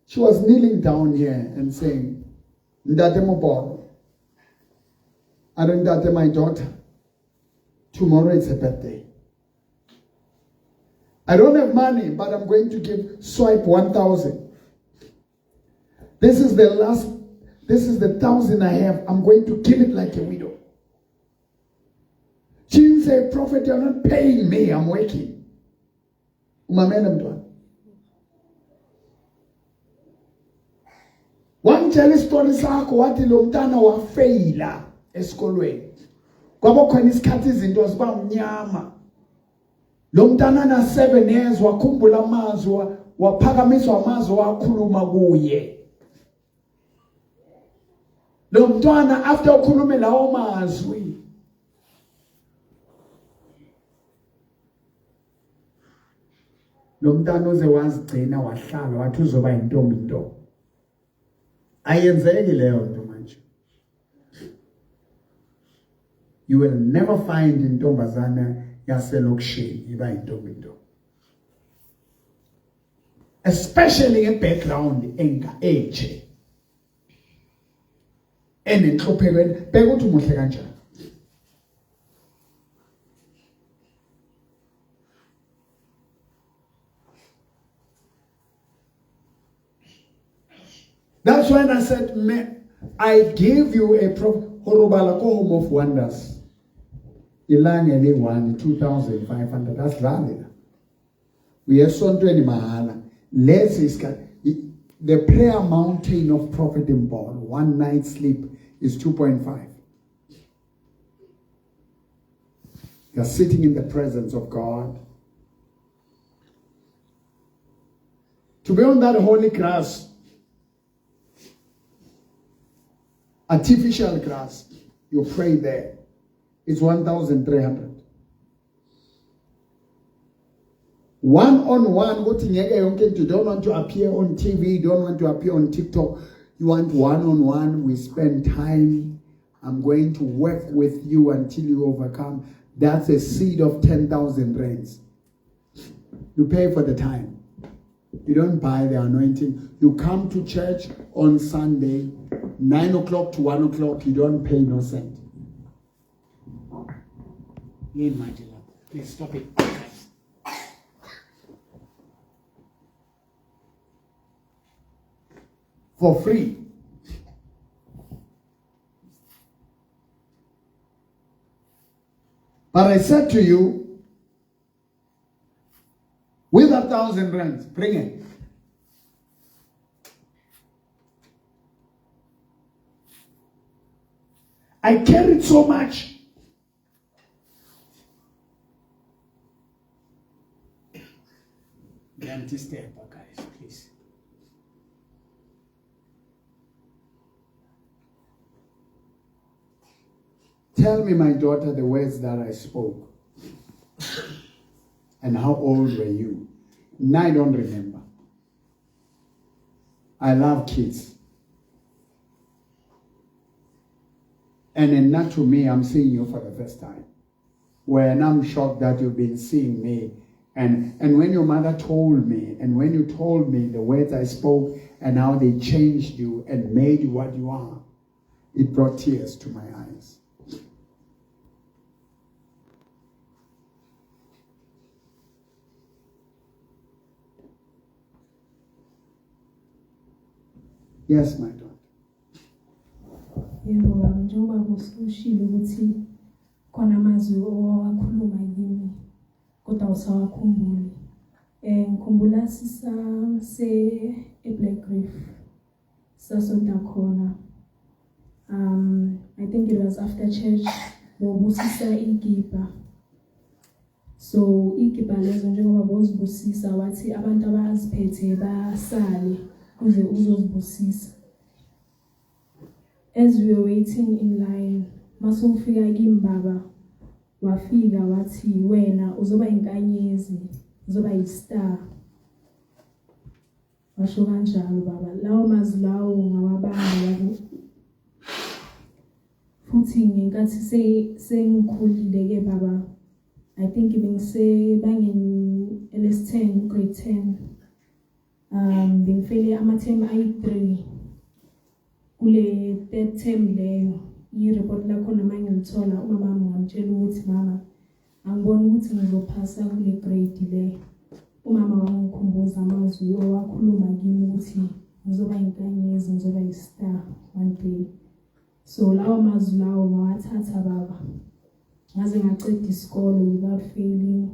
she was kneeling down here and saying, Ndate Moboro, Ndate, my daughter, tomorrow is a birthday. I don't have money, but I'm going to give swipe 1,000. This is the last, this is the 1,000 I have. I'm going to give it like a widow. She didn't say, Prophet, you're not paying me, I'm working. Umamele mntwana. Wangitshela isitori sakho wathi lo mntana wafeyila esikolweni. Kwaba khona isikhathi izinto ziba mnyama. Lo mntana na 7 years wakhumbula amazwi, waphakamiswa amazwi wakhuluma kuye. Lo mntwana after ukhulume lawo mazwi, lo mntana uze wazigcina wahlala wathi uzoba intombi nto. Ayenzeki leyo nto manje. You will never find intombazana yaselokishini iba intombi nto. Especially nge-background enga enje. Enenhlupheko bheka ukuthi umuhle kanjani. That's when I said, I give you a horobala ko home of wonders. Ilanga eli-1 2500 asidlali la. Uyesontweni mahala. Lesi isikhathi the prayer mountain of Prophet Mbolo, one night sleep is 2.5. You're sitting in the presence of God. To be on that holy grass, artificial grass, you pray there, it's 1,300. One on one ukuthi ngeke yonke into. You don't want to appear on TV, you don't want to appear on TikTok. You want one on one. We spend time. I'm going to work with you until you overcome. That's a seed of 10,000 rands. You pay for the time. You don't buy the anointing. You come to church on Sunday, 9 o'clock to 1 o'clock. You don't pay no cent. Yini manje lapho? Please stop it. Guys. For free. But I said to you, with 1,000 rands, bring it. I carried so much. Ngiyani-disturb, guys, please. Tell me, my daughter, the words that I spoke. And how old were you? Now I don't remember. I love kids. And then not to me, I'm seeing you for the first time. When I'm shocked that you've been seeing me. And when your mother told me, and when you told me the words I spoke and how they changed you and made you what you are, it brought tears to my eyes. Yes, my daughter. Yebo baba, njengoba usushilo ukuthi khona amazwi owakhuluma kimi kodwa usawakhumbuli. Ngikhumbula sisase eBlack Reef, sasonta khona. I think it was after church, bobusisa igiba. So igiba lezo, njengoba bozibusisa, wathi abantu abaziphethe basale kuze uzozibusisa. As we were waiting in line, masufika kimi baba, wafika wathi, "Wena uzoba inkanyezi, uzoba yi-star." Washo kanjalo baba. Lawo mazwi lawo ngawabamba yabo. Futhi ngenkathi sengikhulile ke baba, I think bengisebangeni LS10, grade 10, bengifele ama-term ayi-3. Kule third term leyo, i-report lakhona uma ngilithola, umama wami ngamtshela ukuthi, "Mama, angiboni ukuthi ngizophasa kule grade le." Umama wangikhumbuza amazwi owakhuluma kimi ukuthi ngizoba inkanyezi, ngizoba yi-star one day. So lawo mazwi lawo ngawathatha baba, ngaze ngaceda isikolo without failing.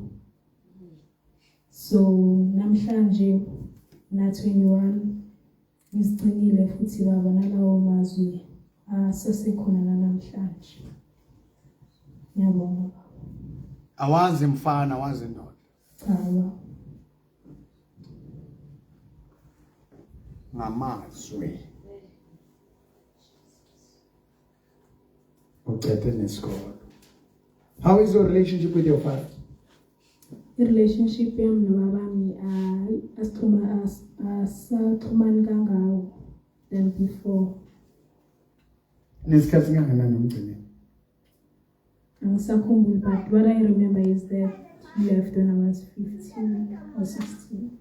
So namhlanje na 21, ngizigcinile futhi baba, nalawo mazwi asesekhona namhlanje. Ngiyabonga baba. Awazi mfana, awazi ndoda? Cha baba. Ngamazwi uqede nesikolo. How is your relationship with your father? I-relationship yami nobabami asixhuma asaxhumani kangako than before. Nesikhathi singakanani umgcinile? Angisakhumbuli, but what I remember is that he left when I was 15 or 16.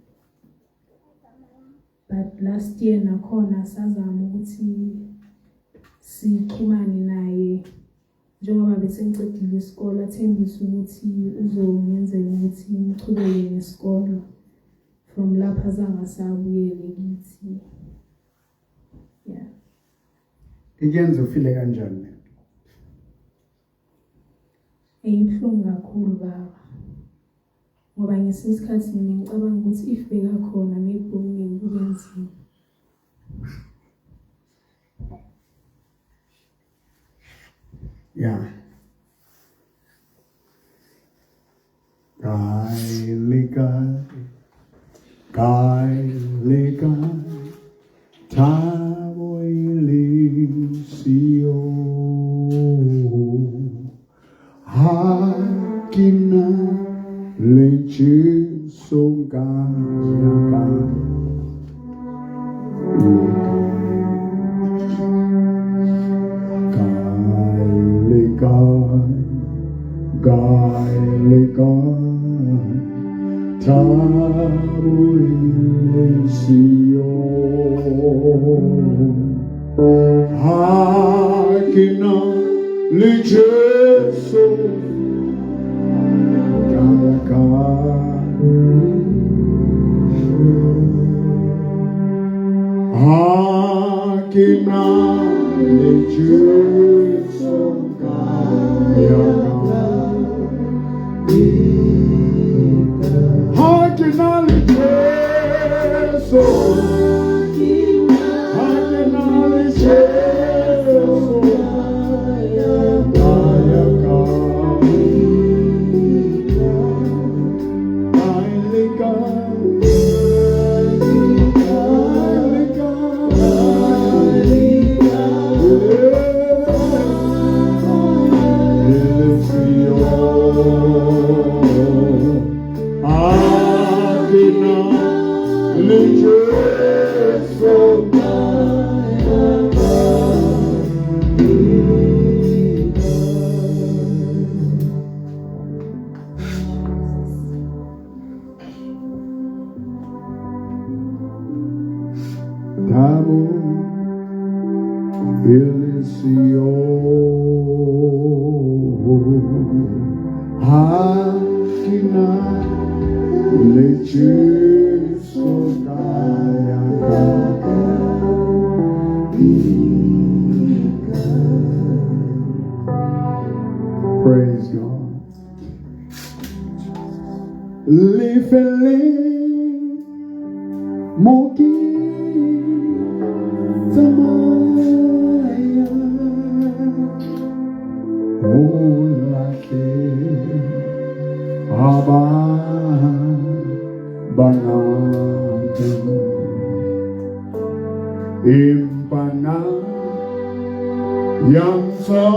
But last year nakhona sazama ukuthi sixhumane naye, njengoba bese ngicedile isikole, athembisa ukuthi uzongenzela ukuthi ngichubeke nesikolo. From lapha azange asabuyele kithi, yeah. Ikuyenza ufile kanjani le? Ibuhlungu kakhulu baba, ngoba ngesinye isikhathi mina ngicabanga ukuthi if bekakhona, maybe bekungeke kube nzima. Yeah. Kae le kae, kae le kae, thabo e leng siyo. Ha ke na le Jesu. Jesu ngaya kae le kae, kae le kae, thabo e le siyo. Ha ke na le Jesu ka ya kae? Ha ke na le Jesu ka ya kae? Ha ke na le Jesu, ha ke na le Jesu ka ya kae? Kae le kae, kae le kae, e le siyo. Ha ke na le Jesu. Thabo e le siyo. Ha ke na le Jesu ka ya kae? Praise God. Lefelleng mo ke tsamaya, ho lahleha ba bangata. Empa nna ya ntsamaisa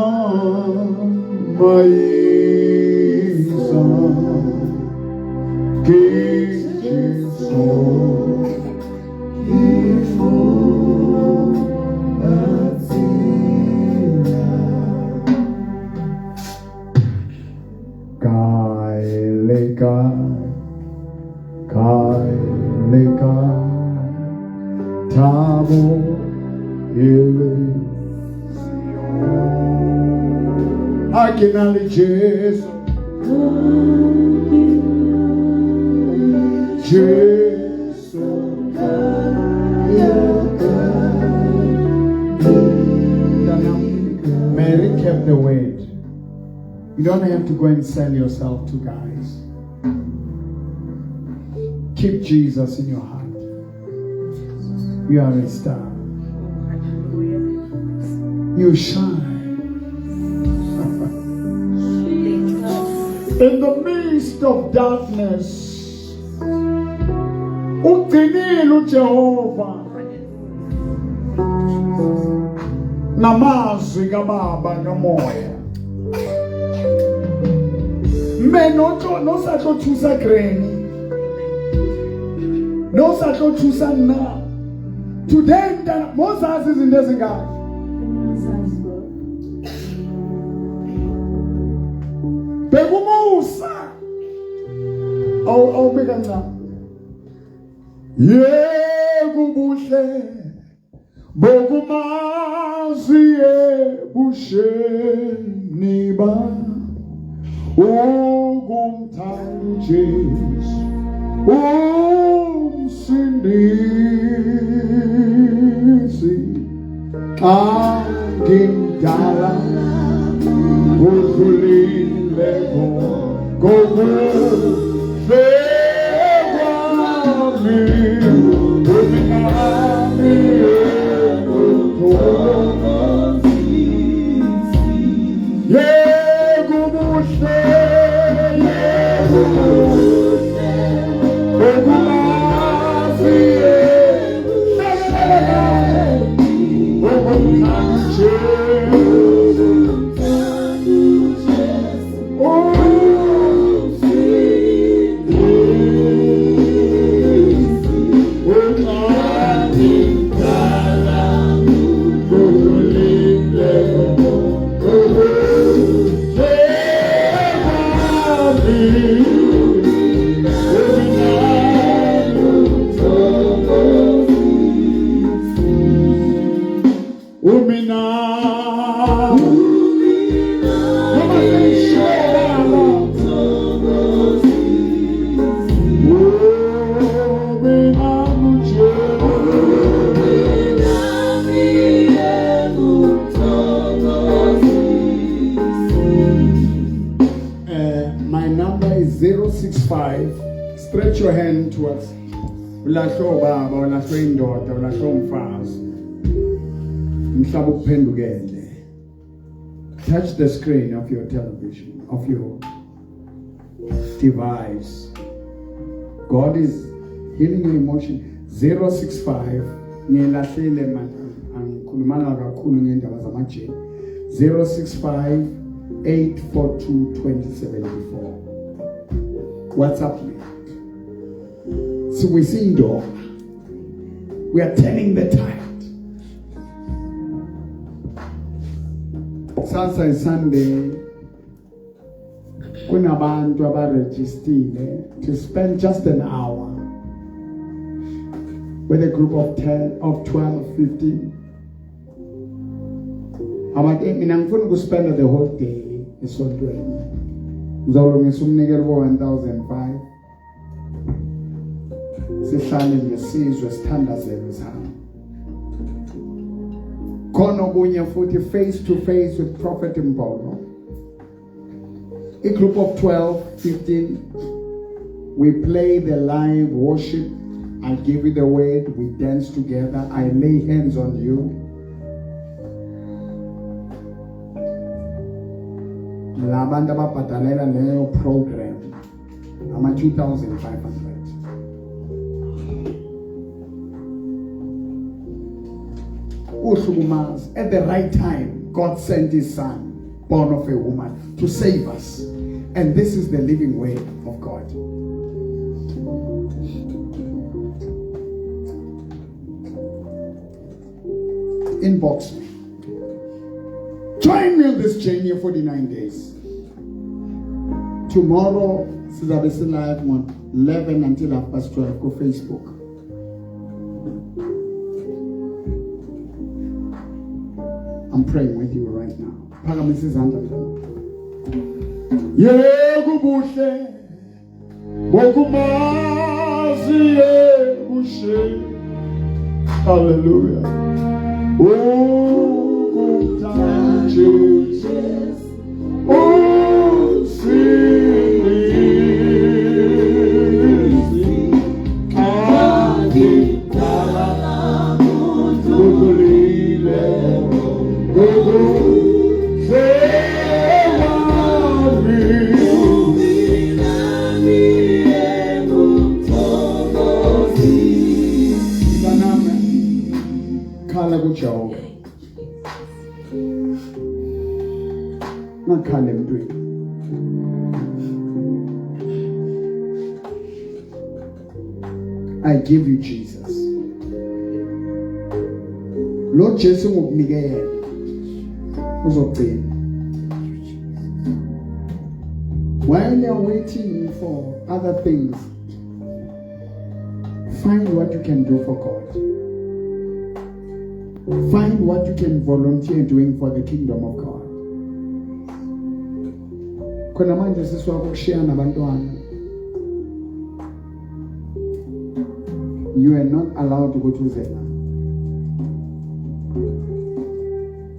ke Jesu. Kae le kae, kae le kae, thabo e le siyo. Ha ke na le Jesu, Jesu Mary kept the word. You don't have to go and sell yourself to guys. Keep Jesus in your heart. You are a star. You shine. In the midst of darkness, ugcinile uJehova namazwi kaBaba kamoya. Mme no tlo no sa tlo thusa granny, no sa tlo thusa nna today. Mntana mozazi izinto ezingaka. Bengingazazi baba. Bheka awu awube kancane. Yebo, buhle bokumazi ebusheni ba ukumthanda Jesu umsindisi. Xa ngimdala udlulile kokuhle kwami ubinami. Yebo buhle, yebo buhle bokumazi ukumthanda Jesu. My number is 065. Stretch your hand towards ulahlwe ubaba, ulahlwe indoda, ulahlwe umfazi. Umhlaba ukuphendukele. Touch the screen of your television, of your device. God is healing your emotion. 065 ngilahlile man, angikhulumanga kakhulu ngendaba zamajele. 065 842 2074. WhatsApp me. So we see door. We are turning the tide. Sasa is Sunday. Kunabantu abarejistile to spend just an hour with a group of 10, of 12, 15. Abathi mina ngifuna ukuspenda the whole day esontweni. Ngizawulungisa umnikelo wo 1005. Sihlale nje sizwe, sithandazele sihambe. Khona okunye futhi, face to face with Prophet Mbono. A group of 12, 15, we play the live worship. I give you the word, we dance together, I lay hands on you. Labantu ababhadalela leyo program ama 2500. Uhlukumazi. At the right time, God sent his son, born of a woman, to save us, and this is the living way of God. Inbox me, join me on this journey of 49 days. Tomorrow sizabe si-live ngo-11 until half past 12 ku-Facebook. I'm praying with you right now. Phakamisa izandla, mntana. Yebo, buhle bokumazi, yebushe. Hallelujah. Ukumthanda Jesu umsindisi angidala kudlulile ngokuhle wami. Mntanami, khala kuJehova, ngakhala emntwini. I give you Jesus. Lo Jesu ngokunike yena uzogcina. While you're waiting for other things, find what you can do for God. Find what you can volunteer doing for the kingdom of God. Khona manje sisi wakho kushiya nabantwana. You are not allowed ukuthi uze la.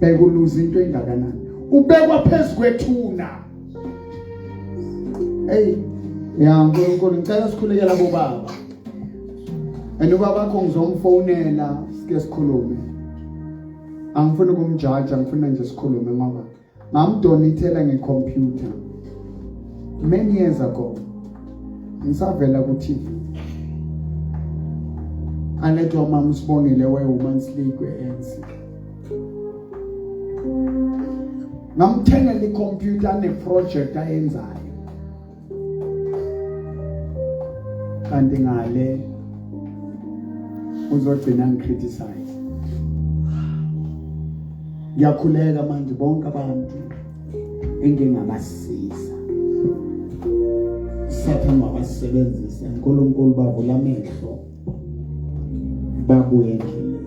Bheka, uluza into engakanani, ubekwa phezu kwethuna. Hey ya uNkulunkulu, ngicela sikhulekela bobaba, and ubaba wakho ngizomfonela sike sikhulume. Angifuni ukumjaja, ngifuna nje sikhulume ngoba ngamdonithela ngecomputer many years ago ngisavela ku TV, alethwa mama uSibongile we-Women's League we-ANC. Ngamthengela ikhompyutha ne-project ayenzayo, kanti ngale uzogcina ngicriticize. Ngiyakhuleka manje, bonke abantu engingabasiza, Sathane wabasebenzisa, uNkulunkulu bavula amehlo babuye endleleni.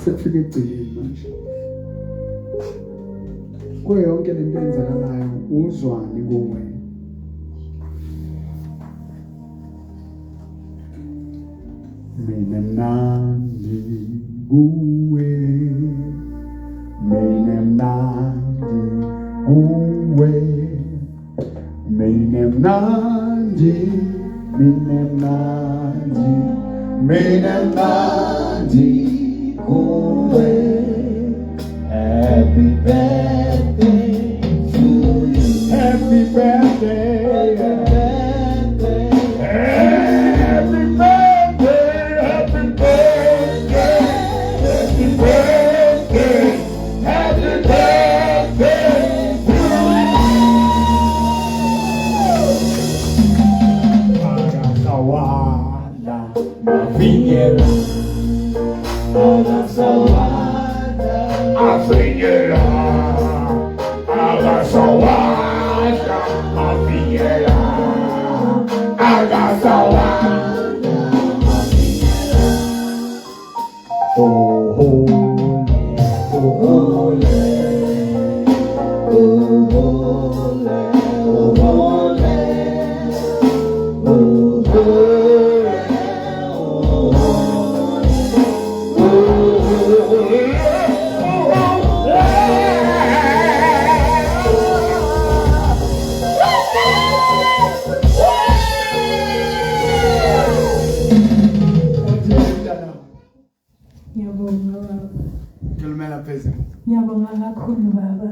Sekufika ekugcineni manje kuyo yonke lento eyenzakalayo. Uzwani kuwe? May Mina mnandi kuwe, mina mnandi kuwe, mina mnandi, mina mnandi, mina mnandi kuwe. Happy birthday to you. Happy birthday. Happy birthday. Happy birthday. Happy birthday. Happy birthday to you. Akasawala mafinyela. Akasawala afinyela. Akasawala mafinyela. Akasawala. Oh, oh, Ngiyabonga baba. Ngilumela phezulu. Ngiyabonga kakhulu baba.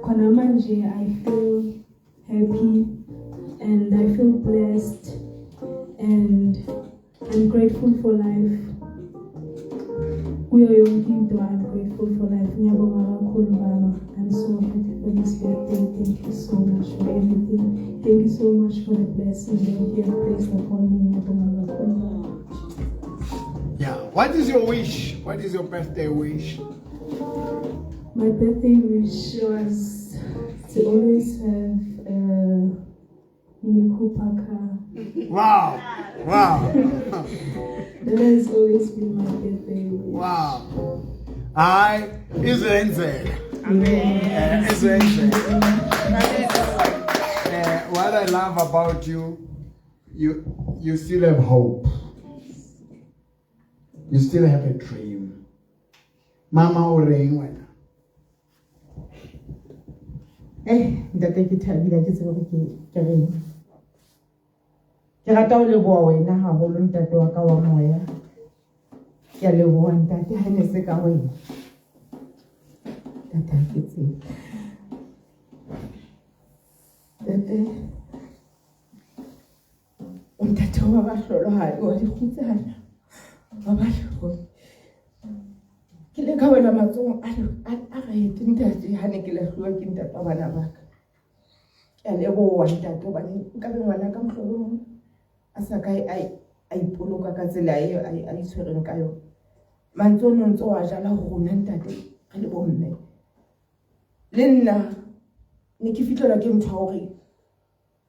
Khona manje I feel happy and I feel blessed and I'm grateful for life. Kuyo yonke into I'm grateful for life. Ngiyabonga kakhulu baba. I'm so happy for this birthday. Thank you so much for everything. Thank you so much for the blessings that you have placed upon me. Ngiyabonga kakhulu baba. Yeah. What is your wish? What is your birthday wish? My birthday wish was to always have a Mini Cooper car. Wow. Wow. That has always been my birthday wish. Wow. Hayi, izenzeka. Amen. Izenzeka. What I love about you, you still have hope. You still have a dream. Mama o reng wena? Ntate ke thabile ke tsebe hore ke reng. Ke rata ho leboha wena haholo ntate wa ka wa moya. Ke a leboha ntate ha ne se ka wena. Ntate ha ke tsebe. Ntate o ntate wa bahlolohadi wa dikgutsana wa bahlolohadi. Ke le ka wela matsohong a right ntate ha ne ke lahluwa ke ntate wa bana ba ka. Ke a leboha ntate hobane nkabe ngwana ka mohlolomong a sa ka a ipoloka ka tsela e a itshwereng ka yona. Mantswe ono ntso wa jala ho rona ntate re le bomme. Le nna ne ke fihlelwa ke ntho ya hore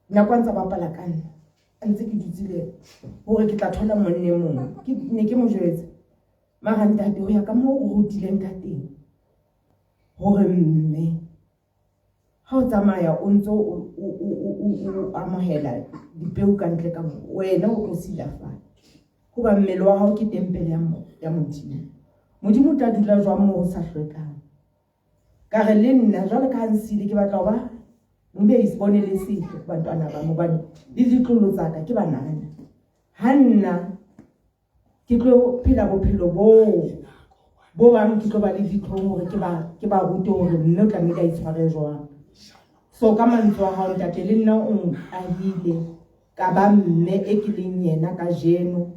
nako a ntsa bapala ka nna a ntse ke dutse le yena hore ke tla thola monna e mong. Ke ne ke mo jwetsa mara ntate ho ya ka moo o rutileng ka teng hore mme ha o tsamaya o ntso o amohela dipeo ka ntle ka moo wena o tlo silafala hoba mmele wa hao ke tempele ya Modimo. Modimo o tla dula jwang moo ho sa hlwekang? Ka re le nna jwalo ka ha nsile ke batla ho ba ngibe isibonelo esihle kubantwana bami hobane le ditlolo tsa ka ke banana. Ha nna ke tlo phela bophelo bo bang ke tlo ba le ditlhong hore ke ba rute hore mme o tlamehile a itshware jwang. So ka mantswe a hao ntate le nna o nkahile ka ba mme e ke leng yena kajeno.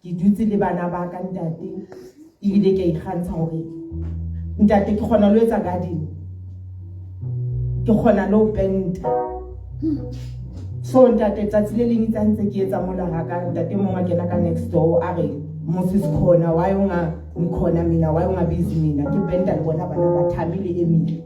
Ke dutse le bana ba ka ntate ebile ke a ikgantsha hore ntate ke kgona le ho etsa garden, ke kgona le ho penta. So ntate tsatsi le leng itse ntse ke etsa mola ha ka ntate mong a kena ka next door a re Moses khona why unga ngikhona mina why ungabizi mina ke penta le bona bana ba Thami le Emily.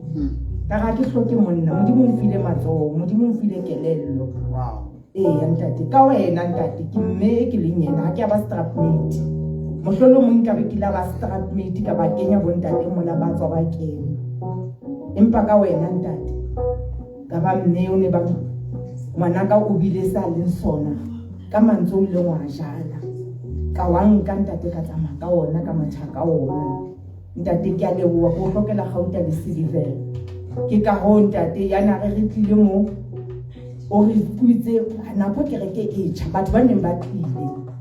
Ka ga ke hloke monna, Modimo o mfile matsoho, Modimo o mfile kelello. Wow. Eya ntate, ka wena ntate ke mme e ke leng yena, ha ke a ba strap mate. Mohlolomong nkabe ke la ba strap mate ka ba kenya bo ntate mola ba tswa ba kena. Empa ka wena ntate ka ba mme o ne ba ngwanaka o bile sa leng sona ka mantswe o ileng wa jala. Ka wa nka ntate, ka tsamaya ka ona, ka matha ka ona. Ntate, ke a leboha, ko hlokela gauta le silver. Ke ka hoo ntate ya na re re tlile mo o re kuitse nako kereke e tjha, batho ba neng ba tlile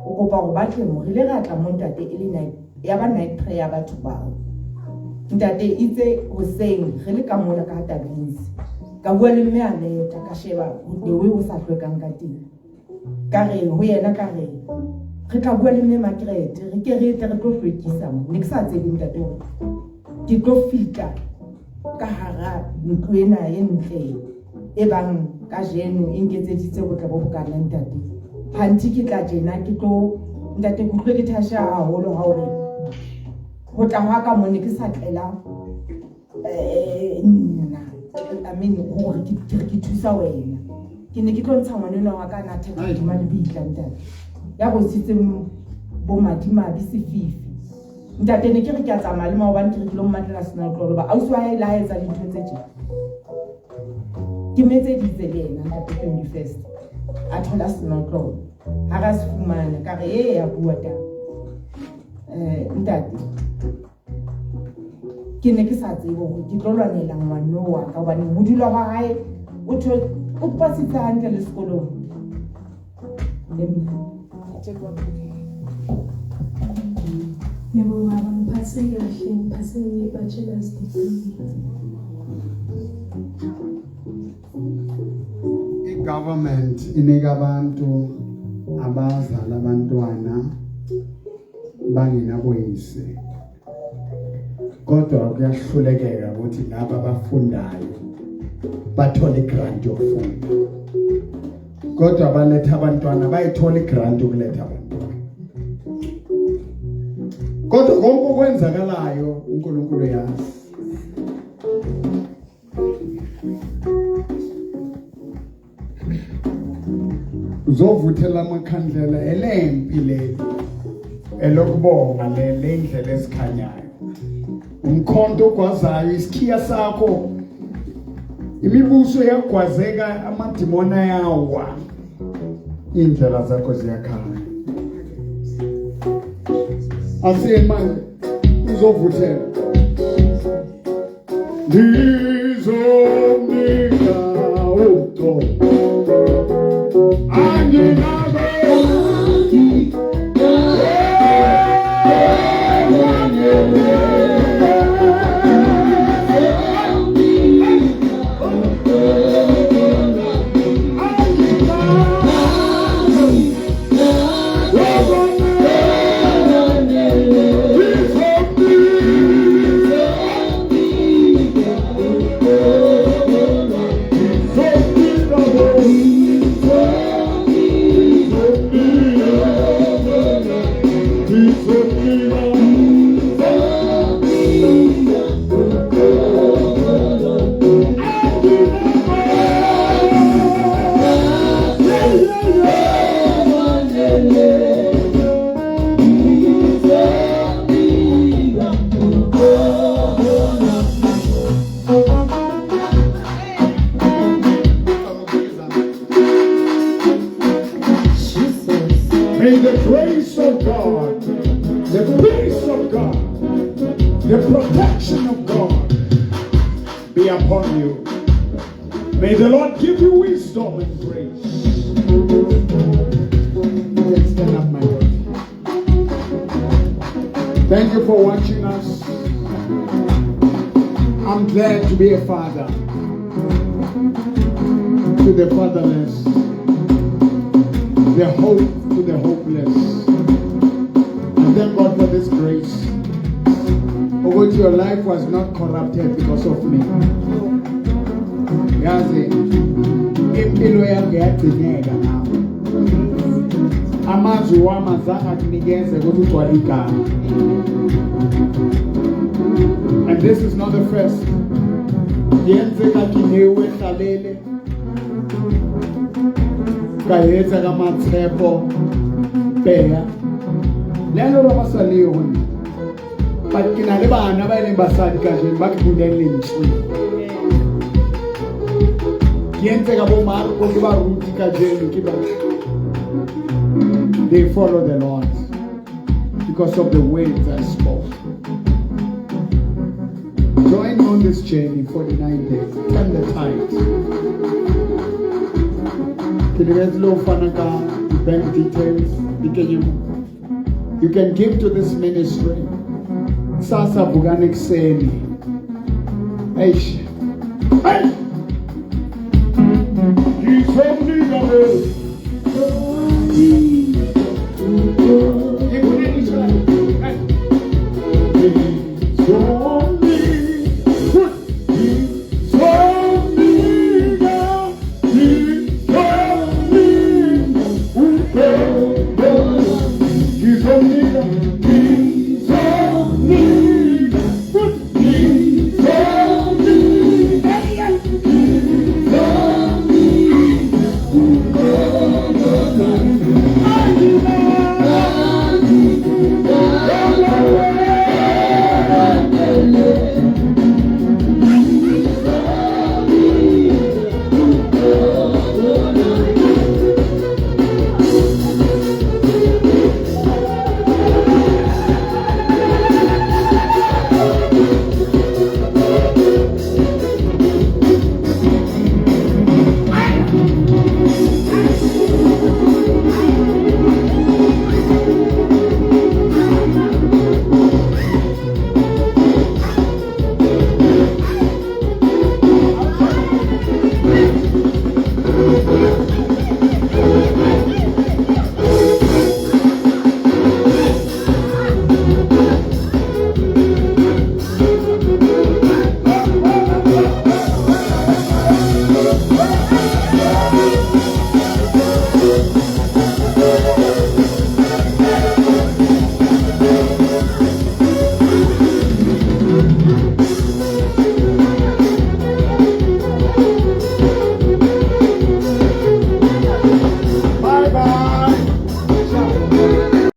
o kopa hore ba tle mo. Re ile ra tla mo ntate, e le night ya ba night prayer batho bao. Ntate, itse hoseng re le ka mola ka Tabinsi, ka bua le mme Aleta, ka sheba the way o sa hlwekang ka teng, ka re ho yena, ka re re tla bua le mme Margaret, re ke re tle re tlo hlwekisa mo. Ne ke sa tsebe ntate hore ke tlo fihla ka hara ntlo ena e ntle e bang kajeno e nketseditse botle bo bokana ntate. Hanti ke tla tjena ke tlo ntate, ke utlwe ke thasha haholo ha hore ho tla hwa ka mone ke sa tlela nna, I mean hore ke thusa wena, ke ne ke tlo ntsha ngwana enwa wa ka na theka hodima lebitla ntate, ya rositseng bo madimabe sefifi. Ntate, ne ke re ke a tsamaya le maobane, ke re ke lo mmatlela senotlolo ba ausi wa hae le ha etsa dintho tse tje. Ke metseditse le yena ntate 21st, a thola senotlolo, ha ra se fumana, ka re e ya bua taba. Ntate, ke ne ke sa tsebe hore ke tlo lwanela ngwane wa ka, hobane ho dula hwa hae o pasitse hantle le sekolong. Let me check one. Yebo baba, ngiphase kahle, ngiphase nge-bachelor's degree. I-government inika abantu abazala abantwana bangenaboyise, kodwa kuyahlulekeka ukuthi laba abafundayo bathole igrant yokufunda, kodwa baletha abantwana bayithola igrant ukuletha abantwana. Kodwa konke okwenzakalayo uNkulunkulu yazi. Uzovuthela amakhandlela elempi leli elokubonga le indlela esikhanyayo, umkhonto ogwazayo, isikhiya sakho, imibuso yagwazeka, amadimoni ayawa, indlela zakho ziyakhanya. Asiye manje, uzovuthela. Ngizomnika uxolo anginabo. May the grace of God, the peace of God, the protection of God be upon you. May the Lord give you wisdom and grace. You can stand up, my daughter. Thank you for watching us. I'm glad to be a father to the fatherless, the hope to the hopeless. And thank God for this grace. Ukuthi your life was not corrupted because of me. Yazi, impilo yakho yagcineka nawe. Amazwi wami azange akunikeze ukuthi ugcwale igama. And this is not the first. Yenzeka Kinewe hlalele. Ka etsa ka Matshepo Peya. Le no ba sa le ho nna. But ke na le bana ba e leng basadi kajeno ba ke buleng lentswe. Ke entse ka bo Marko, ke baruti kajeno, ke ba they follow the Lord. Because of the words I spoke. Join me on this journey, 49 days. Turn the tide. Ke lebetse le ho fana ka bank details di kenye mo. You can give to this ministry. Kusasa vukani ekuseni. Eish. Hey! Ngizomnika le.